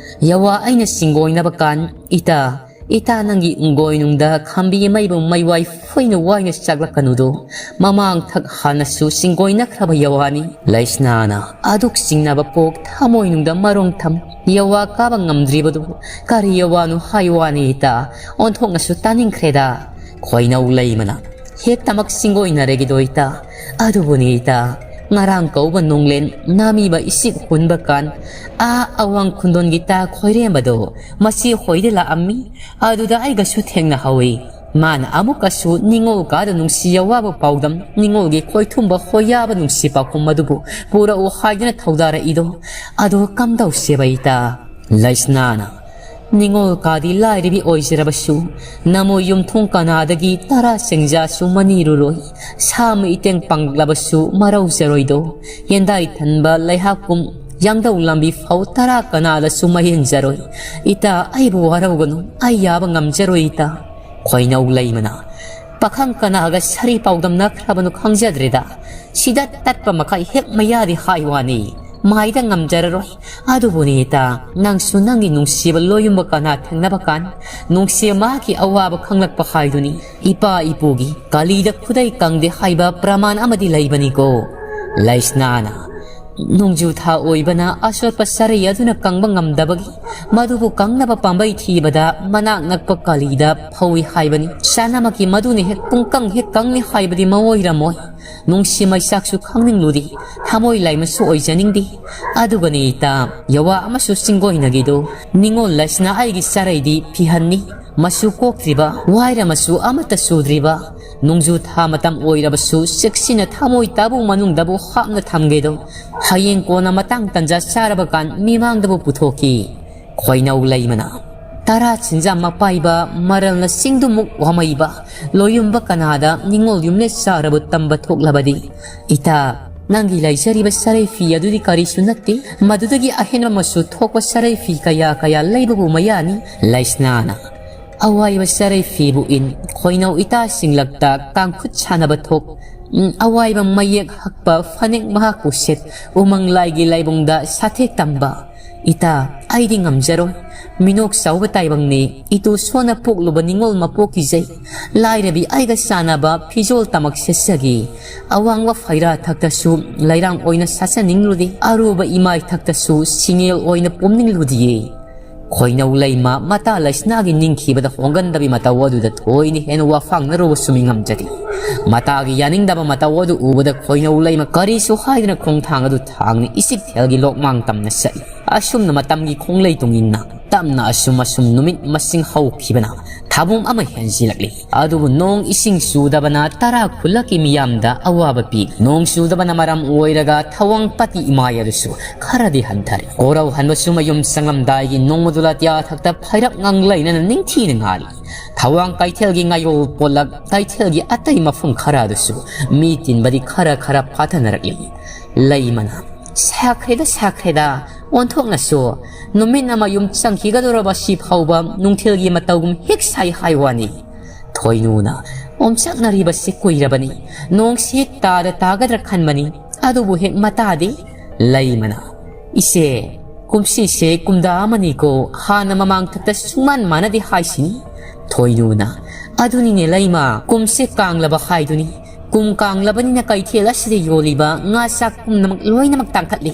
"ꯌꯋꯥ ꯑꯩꯅ ꯆꯤꯡꯒꯣꯏꯅꯕ ꯀꯥꯟ, ꯏꯇꯥ, ꯏꯇꯥ ꯅꯪꯒꯤ ꯎꯪꯒꯣꯏꯅꯨꯡꯗ ꯈꯥꯝꯕꯤ ꯃꯩꯕꯨ ꯃꯩꯋꯥꯏ ꯐꯨꯏꯅ ꯋꯥꯏꯅ ꯆꯥꯛꯂꯛꯀꯅꯨꯗꯣ꯫ ꯃꯃꯥꯡ ꯊꯛ ꯍꯥꯟꯅꯁꯨ ꯆꯤꯡꯒꯣꯏꯅꯈ꯭ꯔꯕ ꯌꯋꯥꯅꯤ꯫" ꯂꯩꯁꯅꯥꯅ, "ꯑꯗꯨꯛ ꯆꯤꯡꯅꯕ ꯄꯣꯛ ꯊꯃꯣꯏꯅꯨꯡꯗ ꯃꯔꯣꯡ ꯊꯝ ꯌꯋꯥ ꯀꯥꯕ ꯉꯝꯗ꯭ꯔꯤꯕꯗꯨ ꯀꯔꯤ ꯌꯋꯥꯅꯣ ꯍꯥꯏ ꯋꯥꯅꯤ ꯏꯇꯥ? ꯑꯣꯟꯊꯣꯛꯅꯁꯨ ꯇꯥꯅꯤꯡꯈ꯭ꯔꯦꯗ꯫" ꯈꯣꯏꯅꯧ ꯂꯩꯃꯅ, "ꯍꯦꯛꯇꯃꯛ ꯆꯤꯡꯒꯣꯏꯅꯔꯒꯦꯗꯣ ꯏꯇꯥ꯫ ꯑꯗꯨꯕꯨꯅꯤ ꯏꯇꯥ, ꯉꯔꯥꯡ ꯀꯧꯕ ꯅꯣꯡꯂꯦꯟ ꯅꯥꯃꯤꯕ ꯏꯁꯤꯛ ꯍꯨꯟꯕ ꯀꯥꯟ ꯑꯥ ꯑꯋꯥꯡ ꯈꯨꯟꯗꯣꯟꯒꯤ ꯇꯥ ꯈꯣꯏꯔꯦꯝꯕꯗꯣ ꯃꯆꯦ ꯍꯣꯏꯗ ꯂꯥꯛꯑꯝꯃꯤ꯫ ꯑꯗꯨꯗ ꯑꯩꯒꯁꯨ ꯊꯦꯡꯅꯍꯧꯏ꯫ ꯃꯥꯅ ꯑꯃꯨꯛꯀꯁꯨ ꯅꯤꯉꯣꯜ ꯀꯥꯗ ꯅꯨꯡꯁꯤ ꯌꯋꯥꯕ ꯄꯥꯎꯗꯝ, ꯅꯤꯉꯣꯜꯒꯤ ꯈꯣꯏꯊꯨꯝꯕ ꯍꯣꯌꯥꯕ ꯅꯨꯡꯁꯤ ꯄꯥꯎꯈꯨꯝ ꯑꯗꯨꯕꯨ ꯄꯨꯔꯛꯎ ꯍꯥꯏꯗꯨꯅ ꯊꯧꯗꯥꯔꯛꯏꯗꯣ꯫ ꯑꯗꯣ ꯀꯝꯗꯧꯁꯦꯕ ꯏꯇꯥ?" ꯂꯩꯁꯅꯥꯅ, "ꯅꯤꯉꯣꯜ ꯀꯥꯗꯤ ꯂꯥꯏꯔꯕꯤ ꯑꯣꯏꯖꯔꯕꯁꯨ ꯅꯃꯣꯏ ꯌꯨꯝꯊꯣꯡ ꯀꯅꯥꯗꯒꯤ ꯇꯔꯥ ꯆꯦꯡꯖꯥꯁꯨ ꯃꯅꯤꯔꯨꯔꯣꯏ, ꯁꯥ ꯃꯩꯇꯦꯡ ꯄꯥꯡꯂꯕꯁꯨ ꯃꯔꯧꯖꯔꯣꯏꯗꯣ꯫ ꯌꯦꯟꯗꯥꯏ ꯊꯟꯕ ꯂꯩꯍꯥꯛꯀꯨꯝ ꯌꯥꯡꯗꯧ ꯂꯝꯕꯤ ꯐꯥꯎ ꯇꯔꯥ ꯀꯅꯥꯗꯁꯨ ꯃꯍꯦꯟꯖꯔꯣꯏ꯫ ꯏꯇꯥ, ꯑꯩꯕꯨ ꯋꯥꯔꯧꯒꯅꯨ, ꯑꯩ ꯌꯥꯕ ꯉꯝꯖꯔꯣꯏ ꯏꯇꯥ꯫" ꯈꯣꯏꯅꯧ ꯂꯩꯃꯅ, "ꯄꯥꯈꯪ ꯀꯅꯥꯒ ꯁꯥꯔꯤ ꯄꯥꯎꯗꯝꯅꯈ꯭ꯔꯕꯅꯣ ꯈꯪꯖꯗ꯭ꯔꯦꯗ꯫ ꯁꯤꯗ ꯇꯠꯄ ꯃꯈꯩ ꯍꯦꯛ ꯃꯌꯥꯗꯤ ꯍꯥꯏ ꯋꯥꯅꯤ꯫ ꯃꯥꯏꯗ ꯉꯝꯖꯔꯔꯣꯏ꯫ ꯑꯗꯨꯕꯨꯅꯤ ꯏꯇꯥ, ꯅꯪꯁꯨ ꯅꯪꯒꯤ ꯅꯨꯡꯁꯤꯕ ꯂꯣꯌꯨꯝꯕ ꯀꯅꯥ ꯊꯦꯡꯅꯕ ꯀꯥꯟ ꯅꯨꯡꯁꯤꯕ ꯃꯍꯥꯛꯀꯤ ꯑꯋꯥꯕ ꯈꯪꯂꯛꯄ ꯍꯥꯏꯗꯨꯅꯤ꯫ ꯏꯄꯥ ꯏꯄꯨꯒꯤ ꯀꯂꯤꯗ ꯈꯨꯗꯩ ꯀꯪꯗꯦ ꯍꯥꯏꯕ ꯄ꯭ꯔꯃꯥꯟ ꯑꯃꯗꯤ ꯂꯩꯕꯅꯤꯀꯣ꯫" ꯂꯩꯁꯅꯥꯅ, ꯅꯣꯡꯖꯨ ꯊꯥ ꯑꯣꯏꯕꯅ ꯑꯆꯣꯠꯄ ꯆꯔꯩ ꯑꯗꯨꯅ ꯀꯪꯕ ꯉꯝꯗꯕꯒꯤ ꯃꯗꯨꯕꯨ ꯀꯪꯅꯕ ꯄꯥꯝꯕꯩ ꯊꯤꯕꯗ ꯃꯅꯥꯛ ꯅꯛꯄ ꯀꯥꯂꯤꯗ ꯐꯧꯏ ꯍꯥꯏꯕꯅꯤ꯫ ꯆꯥꯅꯃꯛꯀꯤ ꯃꯗꯨꯅ ꯍꯦꯛ ꯄꯨꯡꯀꯪ ꯍꯦꯛ ꯀꯪꯅꯤ ꯍꯥꯏꯕꯗꯤ ꯃꯑꯣꯏꯔꯝꯃꯣꯏ꯫ ꯅꯨꯡꯁꯤ ꯃꯩꯆꯥꯛꯁꯨ ꯈꯪꯅꯤꯡꯂꯨꯗꯦ꯫ ꯊꯃꯣꯏ ꯂꯥꯏꯃꯁꯨ ꯑꯣꯏꯖꯅꯤꯡꯗꯦ꯫ ꯑꯗꯨꯒꯅꯤ ꯏꯇꯥ, ꯌꯋꯥ ꯑꯃꯁꯨ ꯆꯤꯡꯒꯣꯏꯅꯒꯤꯗꯨ ꯅꯤꯉꯣꯜ ꯂꯩꯁꯤꯅ ꯑꯩꯒꯤ ꯆꯔꯩꯗꯤ ꯐꯤꯍꯟꯅꯤ꯫ ꯃꯆꯨ ꯀꯣꯛꯇ꯭ꯔꯤꯕ, ꯋꯥꯏꯔ ꯃꯆꯨ ꯑꯃꯠꯇ ꯆꯨꯗ꯭ꯔꯤꯕ, ꯅꯣꯡꯖꯨ ꯊꯥ ꯃꯇꯝ ꯑꯣꯏꯔꯕꯁꯨ ꯆꯦꯛꯁꯤꯟꯅ ꯊꯃꯣꯏ ꯇꯥꯕꯨ ꯃꯅꯨꯡꯗꯕꯨ ꯍꯥꯞꯅ ꯊꯝꯒꯦꯗꯣ꯫ ꯍꯌꯦꯡ ꯀꯣꯟꯅ ꯃꯇꯥꯡ ꯇꯟꯖꯥ ꯆꯥꯔꯕ ꯀꯥꯟ ꯃꯤꯃꯥꯡꯗꯕꯨ ꯄꯨꯊꯣꯛꯈꯤ꯫ ꯈꯣꯏꯅꯧ ꯂꯩꯃꯅ ꯇꯔꯥ ꯆꯤꯟꯖꯥ ꯃꯄꯥꯏꯕ ꯃꯔꯜꯅ ꯆꯤꯡꯗꯨꯃꯨꯛ ꯋꯥꯃꯩꯕ ꯂꯣꯌꯨꯝꯕ ꯀꯅꯥꯗ ꯅꯤꯉꯣꯜ ꯌꯨꯝꯂꯦ ꯆꯥꯔꯕ ꯇꯝꯕ ꯊꯣꯛꯂꯕꯗꯤ? ꯏꯇꯥ, ꯅꯪꯒꯤ ꯂꯩꯖꯔꯤꯕ ꯁꯔꯩ ꯐꯤ ꯑꯗꯨꯗꯤ ꯀꯔꯤꯁꯨ ꯅꯠꯇꯦ꯫ ꯃꯗꯨꯗꯒꯤ ꯑꯍꯦꯟꯕ ꯃꯆꯨ ꯊꯣꯛꯄ ꯁꯔꯩ ꯐꯤ ꯀꯌꯥ ꯀꯌꯥ ꯂꯩꯕꯕꯨ ꯃꯌꯥꯅꯤ꯫ ꯂꯩꯁꯅꯥꯅ ꯑꯋꯥꯏꯕ ꯁꯔꯩ ꯐꯤꯕꯨ ꯏꯟ, ꯈꯣꯏꯅꯧ ꯏꯇꯥꯁꯤꯡꯂꯛꯇ ꯀꯥꯡꯈꯨꯠ ꯁꯥꯟꯅꯕ ꯊꯣꯛ, ꯎꯝ, ꯑꯋꯥꯏꯕ ꯃꯌꯦꯛ ꯍꯛꯄ ꯐꯅꯦꯛ ꯃꯍꯥꯛꯄꯨ ꯁꯦꯠ, ꯎꯃꯪ ꯂꯥꯏꯒꯤ ꯂꯥꯏꯕꯨꯡꯗ ꯁꯥꯊꯦꯛ ꯇꯝꯕ꯫ ꯏꯇꯥ, ꯑꯩꯗꯤ ꯉꯝꯖꯔꯣꯏ꯫ ꯃꯤꯅꯣꯛ ꯆꯥꯎꯕ ꯇꯥꯏꯕꯪꯅꯤ꯫ ꯏꯇꯨ ꯁꯣꯟꯅ ꯄꯣꯛꯂꯨꯕ ꯅꯤꯉꯣꯜ ꯃꯄꯣꯛꯀꯤꯖꯩ꯫ ꯂꯥꯏꯔꯕꯤ ꯑꯩꯒ ꯆꯥꯟꯅꯕ ꯐꯤꯖꯣꯜ ꯇꯃꯛ ꯁꯦꯠꯆꯒꯦ꯫ ꯑꯋꯥꯡꯕ ꯐꯩꯔꯥ ꯊꯛꯇꯁꯨ ꯂꯩꯔꯥꯡ ꯑꯣꯏꯅ ꯁꯥꯆꯟꯅꯤꯡꯂꯨꯗꯦ꯫ ꯑꯔꯨꯕ ꯏꯃꯥꯏ ꯊꯛꯇꯁꯨ ꯁꯤꯡꯉꯦꯜ ꯑꯣꯏꯅ ꯄꯨꯝꯅꯤꯡꯂꯨꯗꯤꯌꯦ꯫ ꯈꯣꯏꯅꯧ ꯂꯩꯃ ꯃꯇꯥ ꯂꯩꯁꯅꯥꯒꯤ ꯅꯤꯡꯈꯤꯕꯗ ꯍꯣꯡꯒꯟꯗꯕꯤ ꯃꯇꯧ ꯑꯗꯨꯗ ꯊꯣꯏꯅ ꯍꯦꯟꯅ ꯋꯥꯐꯥꯡꯅꯔꯨꯕꯁꯨ ꯃꯤ ꯉꯝꯖꯗꯦ꯫ ꯃꯇꯥꯒꯤ ꯌꯥꯅꯤꯡꯗꯕ ꯃꯇꯧ ꯑꯗꯨ ꯎꯕꯗ ꯈꯣꯏꯅꯧ ꯂꯩꯃ ꯀꯔꯤꯁꯨ ꯍꯥꯏꯗꯅ ꯈꯣꯡꯊꯥꯡ ꯑꯗꯨ ꯊꯥꯡꯅ ꯏꯆꯤꯛꯊꯦꯜꯒꯤ ꯂꯣꯛꯃꯥꯡ ꯇꯝꯅ ꯆꯠꯂꯤ꯫ ꯑꯁꯨꯝꯅ ꯃꯇꯝꯒꯤ ꯈꯣꯡꯂꯩ ꯇꯨꯡ ꯏꯟꯅ ꯇꯞꯅ ꯑꯁꯨꯝ ꯑꯁꯨꯝ ꯅꯨꯃꯤꯠ ꯃꯁꯤꯡ ꯍꯧꯈꯤꯕꯅ ꯊꯥꯕꯨꯡ ꯑꯃ ꯍꯦꯟꯖꯤꯜꯂꯛꯂꯤ꯫ ꯑꯗꯨꯕꯨ ꯅꯣꯡ ꯏꯁꯤꯡ ꯆꯨꯗꯕꯅ ꯇꯔꯥ ꯈꯨꯜꯂꯛꯀꯤ ꯃꯤꯌꯥꯝꯗ ꯑꯋꯥꯕ ꯄꯤ꯫ ꯅꯣꯡ ꯆꯨꯗꯕꯅ ꯃꯔꯝ ꯑꯣꯏꯔꯒ ꯊꯋꯥꯡ ꯄꯥꯠꯀꯤ ꯏꯃꯥꯏ ꯑꯗꯨꯁꯨ ꯈꯔꯗꯤ ꯍꯟꯊꯔꯦ꯫ ꯀꯣꯔꯧ ꯍꯟꯕꯁꯨ ꯃꯌꯨꯝ ꯆꯪꯂꯝꯗꯥꯏꯒꯤ ꯅꯣꯡꯃꯗꯨ ꯂꯥꯇꯤꯌꯥ ꯊꯛꯇ ꯐꯩꯔꯞ ꯉꯥꯡꯂꯩꯅꯅ ꯅꯤꯡꯊꯤꯅ ꯉꯥꯜꯂꯤ꯫ ꯊꯋꯥꯡ ꯀꯩꯊꯦꯜꯒꯤ ꯉꯥꯌꯣꯜ ꯄꯣꯠꯂꯛ, ꯀꯩꯊꯦꯜꯒꯤ ꯑꯇꯩ ꯃꯐꯝ ꯈꯔ ꯑꯗꯨꯁꯨ ꯃꯤ ꯇꯤꯟꯕꯗꯤ ꯈꯔ ꯈꯔ ꯐꯥꯊꯅꯔꯛꯂꯤ꯫ ꯂꯩꯃꯅ, "ꯁꯥꯈ꯭ꯔꯦꯗ, ꯁꯥꯈ꯭ꯔꯦꯗ, ꯑꯣꯟꯊꯣꯛꯅꯁꯨ꯫ ꯅꯨꯃꯤꯠꯅ ꯃꯌꯨꯝ ꯆꯪꯈꯤꯒꯗꯧꯔꯕ ꯁꯤ ꯐꯥꯎꯕ ꯅꯨꯡꯊꯤꯜꯒꯤ ꯃꯇꯧꯒꯨꯝ ꯍꯦꯛ ꯁꯥꯏ ꯍꯥꯏ ꯋꯥꯅꯤ꯫" ꯊꯣꯏꯅꯨꯅ, "ꯑꯣꯝꯆꯥꯛꯅꯔꯤꯕꯁꯤ ꯀꯨꯏꯔꯕꯅꯤ꯫ ꯅꯣꯡꯁꯤ ꯇꯥꯗ ꯇꯥꯒꯗ꯭ꯔꯥ ꯈꯟꯕꯅꯤ, ꯑꯗꯨꯕꯨ ꯍꯦꯛ ꯃꯇꯥꯗꯦ꯫" ꯂꯩꯃꯅ, "ꯏꯆꯦ, ꯀꯨꯝꯁꯤꯁꯦ ꯀꯨꯝꯗꯥ ꯑꯃꯅꯤꯀꯣ, ꯍꯥꯟꯅ ꯃꯃꯥꯡ ꯊꯛꯇ ꯁꯨꯡꯃꯥꯟ ꯃꯥꯟꯅꯗꯦ ꯍꯥꯏꯁꯤꯅꯤ꯫" ꯊꯣꯏꯅꯨꯅ, "ꯑꯗꯨꯅꯤꯅꯦ ꯂꯩꯃ, ꯀꯨꯝꯁꯦ ꯀꯥꯡꯂꯕ ꯍꯥꯏꯗꯨꯅꯤ꯫ ꯀꯨꯝ ꯀꯥꯡꯂꯕꯅꯤꯅ ꯀꯩꯊꯦꯜ ꯑꯁꯤꯗ ꯌꯣꯜꯂꯤꯕ ꯉꯥ ꯆꯥꯛ ꯄꯨꯝꯅꯃꯛ ꯂꯣꯏꯅꯃꯛ ꯇꯥꯡꯈꯠꯂꯤ꯫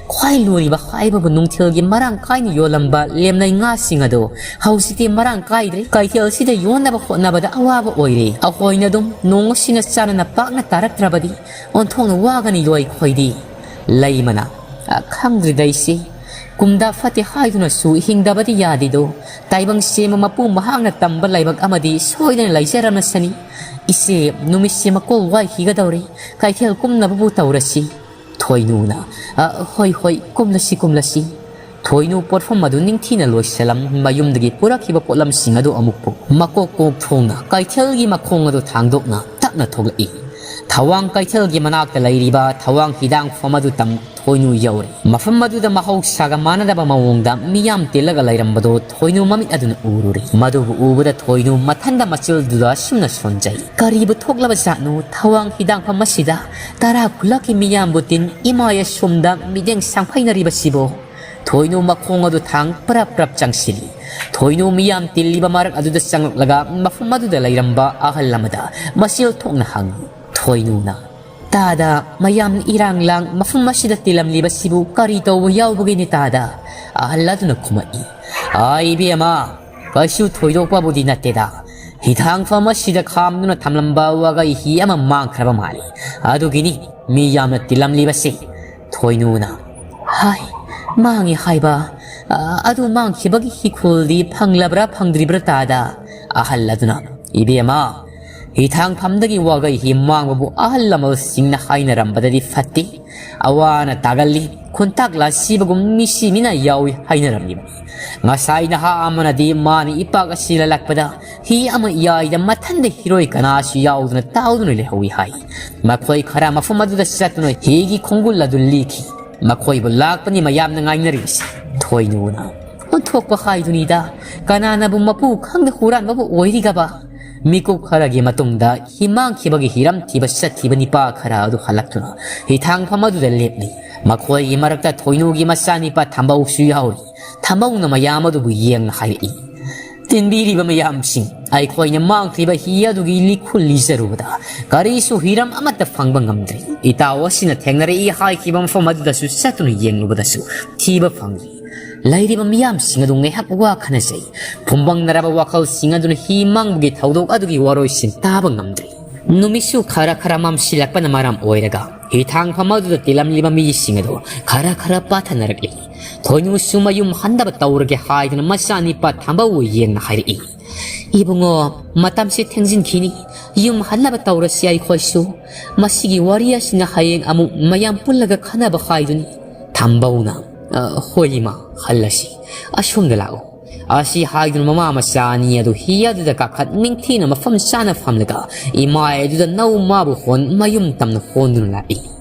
ꯈ꯭ꯋꯥꯏ ꯂꯨꯔꯤꯕ ꯍꯥꯏꯕꯕꯨ ꯅꯨꯡꯊꯤꯜꯒꯤ ꯃꯔꯥꯡ ꯀꯥꯏꯅ ꯌꯣꯜꯂꯝꯕ ꯂꯦꯝꯅꯩ ꯉꯥꯁꯤꯡ ꯑꯗꯨ ꯍꯧꯖꯤꯛꯇꯤ ꯃꯔꯥꯡ ꯀꯥꯏꯗ꯭ꯔꯦ꯫ ꯀꯩꯊꯦꯜꯁꯤꯗ ꯌꯣꯟꯅꯕ ꯍꯣꯠꯅꯕꯗ ꯑꯋꯥꯕ ꯑꯣꯏꯔꯦ꯫ ꯑꯩꯈꯣꯏꯅ ꯑꯗꯨꯝ ꯅꯣꯡꯃ ꯁꯤꯅ ꯆꯥꯅꯅ ꯄꯥꯛꯅ ꯇꯥꯔꯛꯇ꯭ꯔꯕꯗꯤ ꯑꯣꯟꯊꯣꯛꯅ ꯋꯥꯒꯅꯤ ꯂꯣꯏ ꯈꯣꯏꯗꯤ꯫ ꯂꯩꯃꯅ, "ꯑ, ꯈꯪꯗ꯭ꯔꯤꯗ ꯏꯆꯦ꯫ ꯀꯨꯝꯗꯥ ꯐꯠꯇꯦ ꯍꯥꯏꯗꯨꯅꯁꯨ ꯍꯤꯡꯗꯕꯗꯤ ꯌꯥꯗꯦꯗꯣ꯫ ꯇꯥꯏꯕꯪ ꯁꯦꯝꯕ ꯃꯄꯨ ꯃꯍꯥꯛꯅ ꯇꯝꯕ ꯂꯥꯏꯕꯛ ꯑꯃꯗꯤ ꯁꯣꯏꯗꯅ ꯂꯩꯖꯔꯝꯂꯁꯅꯤ꯫ ꯏꯆꯦ, ꯅꯨꯃꯤꯠꯁꯦ ꯃꯀꯣꯜ ꯋꯥꯏꯈꯤꯒꯗꯧꯔꯦ꯫ ꯀꯩꯊꯦꯜ ꯀꯨꯝꯅꯕꯕꯨ ꯇꯧꯔꯁꯤ꯫" ꯊꯣꯏꯅꯨꯅ, "ꯑ, ꯍꯣꯏ, ꯍꯣꯏ, ꯀꯨꯝꯂꯁꯤ, ꯀꯨꯝꯂꯁꯤ꯫" ꯊꯣꯏꯅꯨ ꯄꯣꯠꯐꯝ ꯑꯗꯨ ꯅꯤꯡꯊꯤꯅ ꯂꯣꯏꯁꯤꯜꯂꯝ ꯃꯌꯨꯝꯗꯒꯤ ꯄꯨꯔꯛꯈꯤꯕ ꯄꯣꯠꯂꯝꯁꯤꯡ ꯑꯗꯨ ꯑꯃꯨꯛ ꯄꯨ-, ꯃꯀꯣꯛ ꯀꯣꯛ ꯊꯣꯡꯅ ꯀꯩꯊꯦꯜꯒꯤ ꯃꯈꯣꯡ ꯑꯗꯨ ꯊꯥꯡꯗꯣꯛꯅ ꯇꯞꯅ ꯊꯣꯛꯂꯛꯏ꯫ ꯊꯋꯥꯡ ꯀꯩꯊꯦꯜꯒꯤ ꯃꯅꯥꯛꯇ ꯂꯩꯔꯤꯕ ꯊꯋꯥꯡ ꯍꯤꯗꯥꯡꯐꯝ ꯑꯗꯨ ꯇꯝ ꯊꯣꯏꯅꯨ ꯌꯧꯔꯦ꯫ ꯃꯐꯝ ꯑꯗꯨꯗ ꯃꯍꯧꯁꯥꯒ ꯃꯥꯟꯅꯗꯕ ꯃꯑꯣꯡꯗ ꯃꯤꯌꯥꯝ ꯇꯤꯜꯂꯒ ꯂꯩꯔꯝꯕꯗꯨ ꯊꯣꯏꯅꯨ ꯃꯃꯤꯠ ꯑꯗꯨꯅ ꯎꯔꯨꯔꯦ꯫ ꯃꯗꯨꯕꯨ ꯎꯕꯗ ꯊꯣꯏꯅꯨ ꯃꯊꯟꯗ ꯃꯆꯤꯜꯗꯨꯗ ꯑꯁꯨꯝꯅ ꯁꯣꯟꯖꯩ, "ꯀꯔꯤꯕꯨ ꯊꯣꯛꯂꯕ ꯖꯥꯠꯅꯣ ꯊꯋꯥꯡ ꯍꯤꯗꯥꯡꯐꯝ ꯑꯁꯤꯗ? ꯇꯔꯥ ꯈꯨꯂꯛꯀꯤ ꯃꯤꯌꯥꯝꯕꯨ ꯇꯤꯟ ꯏꯃꯥꯏ ꯑꯁꯣꯝꯗ ꯃꯤꯠꯌꯦꯡ ꯁꯪꯐꯩꯅꯔꯤꯕꯁꯤꯕꯣ?" ꯊꯣꯏꯅꯨ ꯃꯈꯣꯡ ꯑꯗꯨ ꯊꯥꯡ ꯄ꯭ꯔꯞ ꯄ꯭ꯔꯞ ꯆꯪꯁꯤꯜꯂꯤ꯫ ꯊꯣꯏꯅꯨ ꯃꯤꯌꯥꯝ ꯇꯤꯜꯂꯤꯕ ꯃꯔꯛ ꯑꯗꯨꯗ ꯆꯪꯂꯛꯂꯒ ꯃꯐꯝ ꯑꯗꯨꯗ ꯂꯩꯔꯝꯕ ꯑꯍꯜ ꯑꯃꯗ ꯃꯆꯤꯜ ꯊꯣꯛꯅ ꯍꯪꯉꯤ꯫ ꯊꯣꯏꯅꯨꯅ, "ꯇꯥꯗ, ꯃꯌꯥꯝꯅ ꯏꯔꯥꯡ ꯂꯥꯡ ꯃꯐꯝ ꯑꯁꯤꯗ ꯇꯤꯜꯂꯝꯂꯤꯕꯁꯤꯕꯨ ꯀꯔꯤ ꯇꯧꯕ ꯌꯥꯎꯕꯒꯤꯅꯤ ꯇꯥꯗ?" ꯑꯍꯜ ꯑꯗꯨꯅ ꯈꯨꯝꯃꯛꯏ, "ꯑꯥ, ꯏꯕꯦꯝꯃ, ꯀꯩꯁꯨ ꯊꯣꯏꯗꯣꯛꯄꯕꯨꯗꯤ ꯅꯠꯇꯦꯗ꯫ ꯍꯤꯊꯥꯡꯐꯝ ꯑꯁꯤꯗ ꯈꯥꯝꯗꯨꯅ ꯊꯝꯂꯝꯕ ꯋꯥꯒꯩ ꯍꯤ ꯑꯃ ꯃꯥꯡꯈ꯭ꯔꯕ ꯃꯥꯜꯂꯤ꯫ ꯑꯗꯨꯒꯤꯅꯤ ꯃꯤ ꯌꯥꯝꯅ ꯇꯤꯜꯂꯝꯂꯤꯕꯁꯤ꯫" ꯊꯣꯏꯅꯨꯅ, "ꯍꯥꯏ, ꯃꯥꯡꯉꯤ ꯍꯥꯏꯕ? ꯑ, ꯑꯗꯨ ꯃꯥꯡꯈꯤꯕꯒꯤ ꯍꯤꯈꯨꯜꯗꯤ ꯐꯪꯂꯕ꯭ꯔꯥ ꯐꯪꯗ꯭ꯔꯤꯕ꯭ꯔꯥ ꯇꯥꯗ?" ꯑꯍꯜ ꯑꯗꯨꯅ, "ꯏꯕꯦꯝꯃ, ꯍꯤꯊꯥꯡꯐꯝꯗꯒꯤ ꯋꯥꯒꯩ ꯍꯤ ꯃꯥꯡꯕꯕꯨ ꯑꯍꯜ ꯂꯃꯟꯁꯤꯡꯅ ꯍꯥꯏꯅꯔꯝꯕꯗꯗꯤ ꯐꯠꯇꯦ꯫ ꯑꯋꯥꯅ ꯇꯥꯒꯜꯂꯤ, ꯈꯨꯟꯇꯥꯛ ꯂꯥꯁꯤꯕꯒꯨꯝ ꯃꯤꯁꯤ ꯃꯤꯅ ꯌꯥꯎꯏ ꯍꯥꯏꯅꯔꯝꯂꯤꯕꯅꯤ꯫ ꯉꯁꯥꯏ ꯅꯍꯥ ꯑꯃꯅꯗꯤ ꯃꯥꯅ ꯏꯄꯥꯛ ꯑꯁꯤ ꯂꯜꯂꯛꯄꯗ ꯍꯤ ꯑꯃ ꯏꯌꯥꯏꯗ ꯃꯊꯟꯗ ꯍꯤꯔꯣꯏ ꯀꯅꯥꯁꯨ ꯌꯥꯎꯗꯅ ꯇꯥꯎꯗꯨꯅ ꯂꯩꯍꯧꯏ ꯍꯥꯏ꯫ ꯃꯈꯣꯏ ꯈꯔ ꯃꯐꯝ ꯑꯗꯨꯗ ꯆꯠꯇꯨꯅ ꯍꯤꯒꯤ ꯈꯣꯡꯒꯨꯜ ꯑꯗꯨ ꯂꯤꯈꯤ꯫ ꯃꯈꯣꯏꯕꯨ ꯂꯥꯛꯄꯅꯤ ꯃꯌꯥꯝꯅ ꯉꯥꯏꯅꯔꯤꯕꯁꯤ꯫" ꯊꯣꯏꯅꯨꯅ, "ꯑꯣꯟꯊꯣꯛꯄ ꯍꯥꯏꯗꯨꯅꯤꯗ꯫ ꯀꯅꯥꯅꯕꯨ ꯃꯄꯨ ꯈꯪꯗ ꯍꯨꯔꯥꯟꯕꯕꯨ ꯑꯣꯏꯔꯤꯒꯕ?" ꯃꯤꯀꯨꯞ ꯈꯔꯒꯤ ꯃꯇꯨꯡꯗ ꯍꯤ ꯃꯥꯡꯈꯤꯕꯒꯤ ꯍꯤꯔꯝ ꯊꯤꯕ ꯆꯠꯈꯤꯕ ꯅꯤꯄꯥ ꯈꯔ ꯑꯗꯨ ꯍꯜꯂꯛꯇꯨꯅ ꯍꯤꯊꯥꯡꯐꯝ ꯑꯗꯨꯗ ꯂꯦꯞꯂꯤ꯫ ꯃꯈꯣꯏꯒꯤ ꯃꯔꯛꯇ ꯊꯣꯏꯅꯨꯒꯤ ꯃꯆꯥꯅꯤꯄꯥ ꯊꯝꯕꯧꯁꯨ ꯌꯥꯎꯔꯤ꯫ ꯊꯝꯕꯧꯅ ꯃꯌꯥꯝ ꯑꯗꯨꯕꯨ ꯌꯦꯡꯅ ꯍꯥꯏꯔꯛꯏ, "ꯇꯤꯟꯕꯤꯔꯤꯕ ꯃꯌꯥꯝꯁꯤꯡ, ꯑꯩꯈꯣꯏꯅ ꯃꯥꯡꯈ꯭ꯔꯤꯕ ꯍꯤ ꯑꯗꯨꯒꯤ ꯂꯤꯈꯨꯜ ꯂꯤꯖꯔꯨꯕꯗ ꯀꯔꯤꯁꯨ ꯍꯤꯔꯝ ꯑꯃꯠꯇ ꯐꯪꯕ ꯉꯝꯗ꯭ꯔꯤ꯫ ꯏꯇꯥꯎ ꯑꯁꯤꯅ ꯊꯦꯡꯅꯔꯛꯏ ꯍꯥꯏꯈꯤꯕ ꯃꯐꯝ ꯑꯗꯨꯗꯁꯨ ꯆꯠꯇꯨꯅ ꯌꯦꯡꯂꯨꯕꯗꯁꯨ ꯊꯤꯕ ꯐꯪꯗ꯭ꯔꯤ꯫ ꯂꯩꯔꯤꯕ ꯃꯤꯌꯥꯝꯁꯤꯡ ꯑꯗꯨ ꯉꯥꯏꯍꯥꯛ ꯋꯥꯈꯅꯖꯩ꯫ ꯐꯨꯝꯕꯪꯅꯔꯕ ꯋꯥꯈꯜꯁꯤꯡ ꯑꯗꯨꯅ ꯍꯤ ꯃꯥꯡꯕꯒꯤ ꯊꯧꯗꯣꯛ ꯑꯗꯨꯒꯤ ꯋꯥꯔꯣꯏꯁꯤꯟ ꯇꯥꯕ ꯉꯝꯗ꯭ꯔꯤ꯫ ꯅꯨꯃꯤꯠꯁꯨ ꯈꯔ ꯈꯔ ꯃꯝꯁꯤꯜꯂꯛꯄꯅ ꯃꯔꯝ ꯑꯣꯏꯔꯒ ꯍꯤꯊꯥꯡꯐꯝ ꯑꯗꯨꯗ ꯇꯤꯜꯂꯝꯂꯤꯕ ꯃꯤꯁꯤꯡ ꯑꯗꯨ ꯈꯔ ꯈꯔ ꯄꯥꯊꯅꯔꯛꯂꯤ꯫ ꯊꯣꯏꯅꯨꯁꯨ ꯃꯌꯨꯝ ꯍꯟꯅꯕ ꯇꯧꯔꯒꯦ ꯍꯥꯏꯗꯨꯅ ꯃꯆꯥꯅꯤꯄꯥ ꯊꯝꯕꯧ ꯌꯦꯡꯅ ꯍꯥꯏꯔꯛꯏ, "ꯏꯕꯨꯡꯉꯣ, ꯃꯇꯝꯁꯦ ꯊꯦꯡꯖꯤꯟꯈꯤꯅꯤ꯫ ꯌꯨꯝ ꯍꯟꯅꯕ ꯇꯧꯔꯁꯤ ꯑꯩꯈꯣꯏꯁꯨ꯫ ꯃꯁꯤꯒꯤ ꯋꯥꯔꯤ ꯑꯁꯤꯅ ꯍꯌꯦꯡ ꯑꯃꯨꯛ ꯃꯌꯥꯝ ꯄꯨꯜꯂꯒ ꯈꯟꯅꯕ ꯍꯥꯏꯗꯨꯅꯤ꯫" ꯊꯝꯕꯧꯅ, "ꯑ, ꯍꯣꯏ ꯏꯃꯥ, ꯍꯜꯂꯁꯤ꯫ ꯑꯁꯣꯝꯗ ꯂꯥꯛꯎ꯫" ꯑꯁꯤ ꯍꯥꯏꯗꯨꯅ ꯃꯃꯥ ꯃꯆꯥ ꯑꯅꯤ ꯑꯗꯨ ꯍꯤ ꯑꯗꯨꯗ ꯀꯥꯈꯠ ꯅꯤꯡꯊꯤꯅ ꯃꯐꯝ ꯆꯥꯅ ꯐꯝꯂꯒ ꯏꯃꯥ ꯑꯗꯨꯗ ꯅꯧ ꯃꯥꯕꯨ ꯍꯣꯟ ꯃꯌꯨꯝ ꯇꯝꯅ ꯍꯣꯟꯗꯨꯅ ꯂꯥꯛꯏ꯫